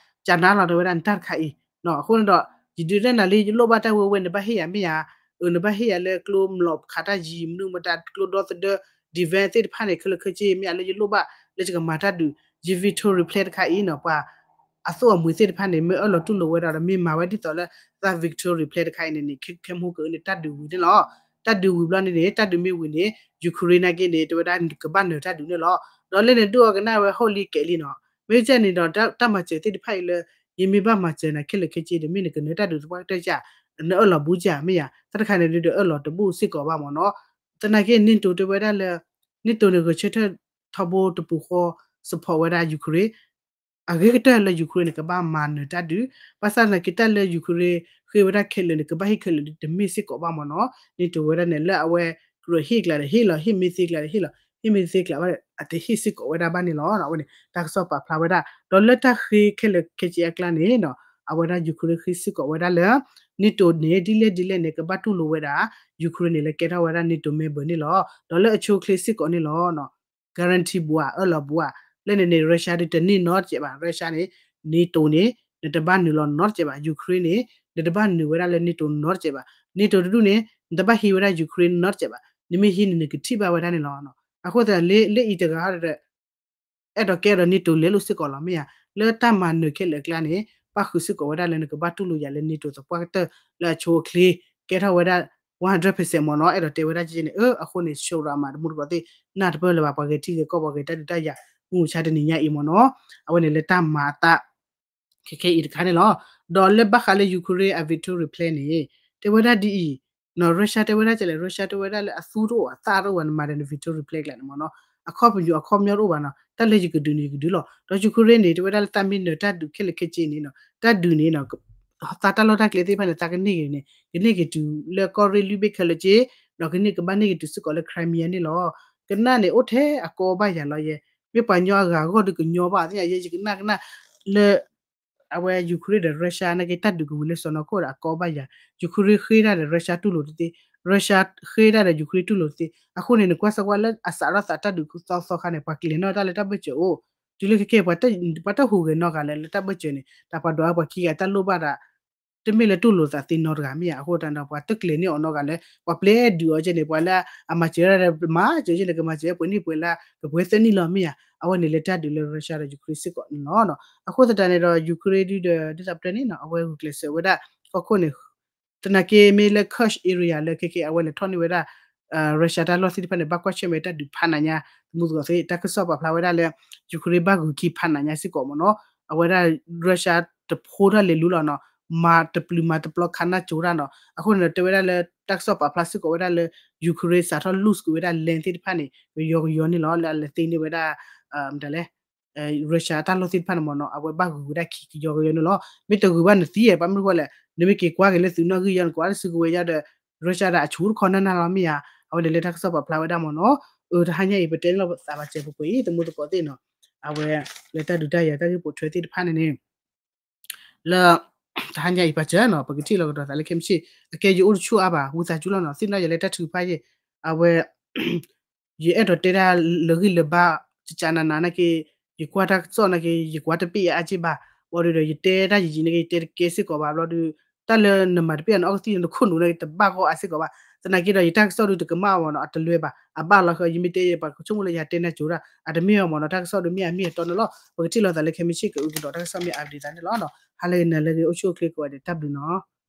ကနါလီၤတဲဝဲဒၣ်နတၢ်တခါအံၤ အဃိန့ၣ်ဒီး ယဒုးနဲၣ်နၤလၢယလိၣ်ဘၣ်တၢ်ဝဲဝဲ နဘၣ်ဟ့ၣ်ယၤမ့ၢ်ဧါ နဘၣ်ဟ့ၣ်ယၤလၢကျိမလီၤဖးတၢ်ယံၤ မနုၤမတၤကျိဒီသဒၢ defense သ့ၣ်တဖၣ်န့ၣ် ခဲလၢာ်ခဲဆ့ မ့ၢ်ဧါလၢယလိၣ်ဘၣ်လၢယကမၤတၢ်ဒုး ယ victory plan တခါအံၤနီၤ ပှၤ အသိၣ်အမှံၤသ့ၣ်တဖၣ်န့ၣ် မ့ၢ်အၢၣ်လီၤတူၢ်လိာ်ဝဲဒၣ်ဒီး မ့ၢ်မၤဝဲဒ်သိးလၢ သး victory plan တခါအံၤန့ၣ်န့ၣ် ခဲမူကန့ၣ် တၢ်ဒုးဝံၤန့ၣ်လီၤ. တၢ်ဒုးဝံၤဘျီန့ၣ်န့ၣ် တၢ်ဒုးမ့ၢ်ဝံၤန့ၣ် Ukraine နာ်က့န့ၣ် တဲဝဲဒၣ်ကဘၣ်နၢၤတၢ်ဒုးန့ၣ်လီၤ. ဒီးလၢန့ၣ်ဒုးအီၤကနၣ်ဝဲ ဟီၣ်လံကဲးလံနီၤ. မ့ၢ်ကဲန့ၣ်ဒီး တၢ်မၤစၢၤသ့ၣ်တဖၣ်အံၤလၢ ယမ့ၢ်ဘၣ်မၤစၢၤနၤခဲလၢာ်ခဲဆ့ဒီး မ့ၢ်နကနၢၤတၢ်ဒုးသပှၢ်ကတၢၢ်ဧါ, နအၢၣ်လီၤဘူးဧါ မ့ၢ်ဧါ. တၢ်တခါန့ၣ်ဒုးဒီး အၢၣ်လီၤတဘူးစ့ၢ်ကီးဘၣ်မ့ၢ်နီၤ. သနာ်က့ NATO တဲဝဲဒၣ်လၢ NATO န့ၣ် ဂဲၤဆၢထၢၣ်ထီဘိတပူၤဃီ support ဝဲဒၣ် Ukraine အဂ့ၤကတၢၢ်လၢ Ukraine န့ၣ် ကဘၣ်မၤနၢၤတၢ်ဒုး, ဘၣ်ဆၣ်သနာ်က့တၢ်လၢ Ukraine ဃ့ဝဲဒၣ်ခဲလၢာ်န့ၣ် ကဘၣ်ဟ့ၣ်ခဲလၢာ်ဒုး တမ့ၢ်စ့ၢ်ကီးဘၣ်မ့ၢ်နီၤ. န့ၣ်တိၤဝဲဒၣ်န့ၣ် လၢအဝဲ ကြၢးဟ့ၣ်ကျါဒီးဟ့ၣ်လီၤ, ဟ့ၣ်မ့ၢ်သ့ကျါဒီးဟ့ၣ်လီၤ, ဟ့ၣ်မ့ၢ်သ့ကျါဘၣ်ဒီး အတဟ့ၣ်စ့ၢ်ကီးဝဲဒၣ်ဘၣ်န့ၣ်လီၤ. အဝဲန့ၣ် တၢ်ကစီၣ်ပာ်ဖျါဝဲဒၣ် ဒီးလၢတၢ်ဃ့ခဲလၢာ်ခဲဆ့အကျါန့ၣ် အဝဲဒၣ် Ukraine ဃ့စ့ၢ်ကီးဝဲဒၣ်လၢ န့ၣ်တိၤန့ၣ် ဒ်လဲၣ်ဒ်လဲၣ်န့ၣ် ကဘၣ်တူၢ်လိာ်ဝဲဒၣ် Ukraine န့ၣ် လၢကဲထီၣ်ဝဲဒၣ် NATO member န့ၣ်လီၤ. ဒီးလၢအဆိအချ့စ့ၢ်ကီးန့ၣ်လီၤ. guarantee ဘူးဧါ, အၢၣ်လီၤဘူးဧါ. လၢန့ၣ်န့ၣ် Russia ဒုးတန့ၢ်နီတစဲးဘၣ်. Russia န့ၣ် န့ၣ်တိၤန့ၣ် နတဘၣ်နုာ်လီၤနီတစဲးဘၣ်. Ukraine န့ၣ် နတဘၣ်နုာ်ဝဲဒၣ်လၢ န့ၣ်တိၤနီတစဲးဘၣ်. န့ၣ်တိၤတဒူၣ်န့ၣ် နတဘၣ်ဟံးဝဲဒၣ် Ukraine နီတစဲးဘၣ်. နမ့ၢ်ဟံးန့ၣ် နကထံၣ်ဘၣ်ဝဲဒၣ်န့ၣ်လီၤ. အဃိသတးလၢ လၢအံၤတဂၤဟီဒီး အဲၣ်ဒိးကဲဒီး န့ၣ်တိၤလဲၤလိာ်စ့ၢ်ကီးလီၤ မ့ၢ်ဧါ. လၢတၢ်မၤနၢၤခဲလၢာ်အကျါန့ၣ် ပၣ်ဃုာ်စ့ၢ်ကီးဝဲဒၣ်လၢနကဘၣ်တူၢ်လိာ်ယၤလၢ န့ၣ်တိၤသပှၢ်ကတၢၢ်လၢအဆိအချ့ ကဲထီၣ်ဝဲဒၣ် one hundred percent မ့ၢ်နီၤ. အဲၣ်ဒိးတဲဝဲဒၣ်ကဲန့ၣ် အၢ အဃိန့ၣ် ဆိရၤမး တမူတကိးသ့ၣ် နၢ်တပၢၢ်လၢၤဘၣ် ပှၤဂဲၤထံဂဲၤကီၢ် ပှၤဂဲၤတၢ်ဒုးတၢ်ယၤ မုၢ်မဆါတနံၤညါအံၤမ့ၢ်နီၤ. အဝဲန့ၣ်လၢတၢ်မၤအသး ခဲခဲအံၤတခါန့ၣ်လီၤ. ဒီးလၢဘၣ်ဃးလၢ Ukraine အ victory plan န့ၣ် တဲဝဲဒၣ်ဒ်အံၤ Russia တဲဝဲဒၣ်ကလဲၣ်, Russia တဲဝဲဒၣ်လၢအသူတအိၣ်အသၣ်တအိၣ်ဘၣ် နမၤဒီးန victory plan ကျါန့ၣ်မ့ၢ်နီၤ. အခီပညီအခီပညီတအိၣ်ဘၣ်နီၤ. တၢ်လၢယကဒုးန့ၣ် ယကဒုးလီၤ. ဒီး Ukraine န့ၣ် တဲဝဲဒၣ်လၢသးမ့ၢ်နၢၤတၢ်ဒုးခဲလၢာ်ခဲဆ့န့ၣ် တၢ်ဒုးန့ၣ် သးတၢ်လီၢ်တၢ်ကျဲသ့ၣ်တဖၣ်န့ၣ် သးကန့ၢ်က့ၤန့ၣ် ကန့ၢ်က့ၤတုၤလၢကီၢ်ရ့ၣ်လွံၢ်ဘ့ၣ်ခဲလၢာ်က့ ဒီးကန့ၢ်ကဘၣ်န့ၢ်က့ၤတုၤစ့ၢ်ကီးလၢ Crimea န့ၣ်လီၤ. ကနၣ်န့ၣ် အိၣ်ထဲအကီဘၣ်ယၤလီၤယဲ, မ့ၢ်ပှၤညီအဂၤအဂီၢ်ဒုးကညီဘၣ်သ့ၣ်ညါယဲ ယကနၣ်ကနၣ်လၢ အဝဲ Ukraine ဒီး Russia နာ်က့တၢ်ဒုးကဝံၤလၢစီၢ်နီၤခိၣ်ဒီးအကီဘၣ်ယၤ, Ukraine ဃ့တၢ်ဒီး Russia တူၢ်လိာ်တသ့, Russia ဃ့တၢ်ဒီး Ukraine တူၢ်လိာ်တသ့, အဃိန့ၣ် နကွၢ်စၢၤကွၢ်လၢအစးထီၣ်သးတၢ်ဒုးသီသီခါန့ၣ် ပှၤကျဲၤနီၣ်တၢ်လၢတၢ်ဘၢၣ်စၢၤအိၣ်, တုၤလၢခဲကဲ ပှၤတဟူးဂဲၤနီတဂၤလၢၤလၢတၢ်ဘၢၣ်စၢၤန့ၣ် တၢ်ပှၤဒွးပှၤခံဂၤတၢ်လိၣ်ဘၣ်ဒီး တမ့ၢ်လၢတူၢ်လိာ်သးသ့နီတဂၤမ့ၢ်ဧါ, အဃိသတးဒီး ပှၤတကျဲၤန့ၢ်အီၤနီတဂၤလၢ ပှၤပျဲဒုးအီၤကဲန့ၣ် ပှၤလၢအမၤစၢၤဒၣ်ဒီးမၤစၢၤကဲန့ၣ် ကမၤစၢၤပှဲၤနံၣ်ပှဲၤလါ ကပှဲၤသၢနံၣ်လီၤမ့ၢ်ဧါ, အဝဲန့ၣ်လၢတၢ်ဒုးလၢ Russia ဒီး Ukraine စ့ၢ်ကီးန့ၣ်လီၤ. အဃိသတးန့ၣ်ဒီး Ukraine ဒုဒီး ဒ်သိးပတဲန့ၣ်နီၤ အဝဲဂုာ်ကျဲးစၢးဝဲဒၣ် ကီၢ်ခိၣ်န့ၣ် သနာ်က့မ့ၢ်လၢ Kursk area လၢခဲကဲ အဝဲလဲၤထီၣ်န့ၢ်ဝဲဒၣ် Russia တၢ်လီၢ်သ့ၣ်တဖၣ်န့ၣ် ဘၣ်ကွၢ်ဆၢၣ်မဲာ်တၢ်ဒုးဖးနၤညါ သမူသကိးသ့ၣ် တၢ်ကစီၣ်ပာ်ဖျါဝဲဒၣ်လၢ Ukraine ဘၣ်ဂုာ်ခံဖးနၤညါစ့ၢ်ကီးမ့ၢ်နီၤ, အဝဲဒၣ် Russia တဖိထီၣ်လဲၤလူလီၤနီၤ, မၤတပျုၤမၤတပျီခးနၢ်ကၠိတၢ်နီၤ, အဃိန့ၣ်ဒီး တဲဝဲဒၣ်လၢတၢ်ကစီၣ်ပာ်ဖျါစ့ၢ်ကီးဝဲဒၣ်လၢ Ukraine စးထီၣ် lose ကွံာ်ဝဲဒၣ် land သ့ၣ်တဖၣ်န့ၣ် ကယီကယီန့ၣ်လီၤ လၢအလဲၤသ့န့ၢ်ဝဲဒၣ် မတၤလဲၣ် Russia တၢ်လီၢ်သ့ၣ်တဖၣ်န့ၣ်မ့ၢ်နီၤ အဝဲဘၣ်ဂုာ်ဝဲဒၣ်ခံကယီကယီန့ၣ်လီၤ. မ့ၢ်တဂုာ်ဘၣ်နသံဧါ ဘၣ်မနုၤဃိလဲၣ် နမ့ၢ်က့ၤကွၢ်က့ၤလၢသုးနီၣ်ဂံၢ်ယါ နကွၢ်လၢစုကဝဲၤယါဒီး Russia ဒီးအဆူၣ်တခီနၢ်နၢ်လီၤမ့ၢ်ဧါ, အဝဲန့ၣ်လၢတၢ်ကစီၣ်ပာ်ဖျါဝဲဒၣ်မ့ၢ်နီၤ, အတဟါညါအံၤ ပတဲန့ၣ်လီၤသးဘၣ်စဲးပှဲၤပှဲၤအံၤ သမူသကိးသ့ၣ်နီၤ, အဝဲ လၢတၢ်ဒုးတၢ်ယၤတၢ်ဂ့ၢ်ပိာ်ထွဲသ့ၣ်တဖၣ်န့ၣ်န့ၣ် လၢ တဟါညါအံၤပာ်စၢၤနီၤ ပကထံၣ်လီၤကဒီးသးလၢခဲမုၢ်ဆ့ၣ် အကဲယအိၣ်တဆူၣ်အါဘၣ် ဝံသးစူၤလီၤနီၤ သ့ၣ်နီၣ်ယၤလၢတၢ်ထုကဖၣ်ယဲၢ်, အဝဲ ယအဲၣ်ဒိးတဲဒၣ်လၢဂံၢ်လၢဘါ ကကနနနာ်က့ ယကွၢ်တၢ်ကစီၣ်နာ်က့ ယကွၢ်တပ့ၢ်အါက့ဘၣ်, ဘျီဒုဒီး ယတဲတၢ်ယံာ်ယံာ်နာ်က့ ယတဲတကဲစ့ၢ်ကီးဘၣ် ဘျီဒု တၢ်လၢနမၤတပ့ၢ်အီၤနအီကသံၣ် နခိၣ်နူာ်နာ်က့ တဘၣ်ဂီၢ်အါစ့ၢ်ကီးဘၣ်, သနာ်က့ဒီး ယတၢ်ကစီၣ်ဒုတကမၣ်အီၤမ့ၢ်နီၤ အတလွဲဘၣ် အဘၣ်လီၤဃီ ယမ့ၢ်တဲယဲၢ် ပှၤကဆိကမိၣ်လၢယတဲနၤကၠိဒၣ် အတမ့ၢ်အီၤမ့ၢ်နီၤ တၢ်ကစီၣ်ဒုမ့ၢ်အမ့ၢ်အတီန့ၣ်လီၤ, ပကထံၣ်လီၤသးလၢခဲမုၢ်ဆ့ၣ်ကအုကဒီးတၢ်ကစီၣ်မ့ၢ်အါဒ်သးန့ၣ်လီၤ, ဟါလၢဂ့ၤနၤလၢဂ့ၤ အိၣ်ဆူၣ်အိၣ်ချ့ကိးဂၤဒဲး တၢ်ဘျုးနီၤ.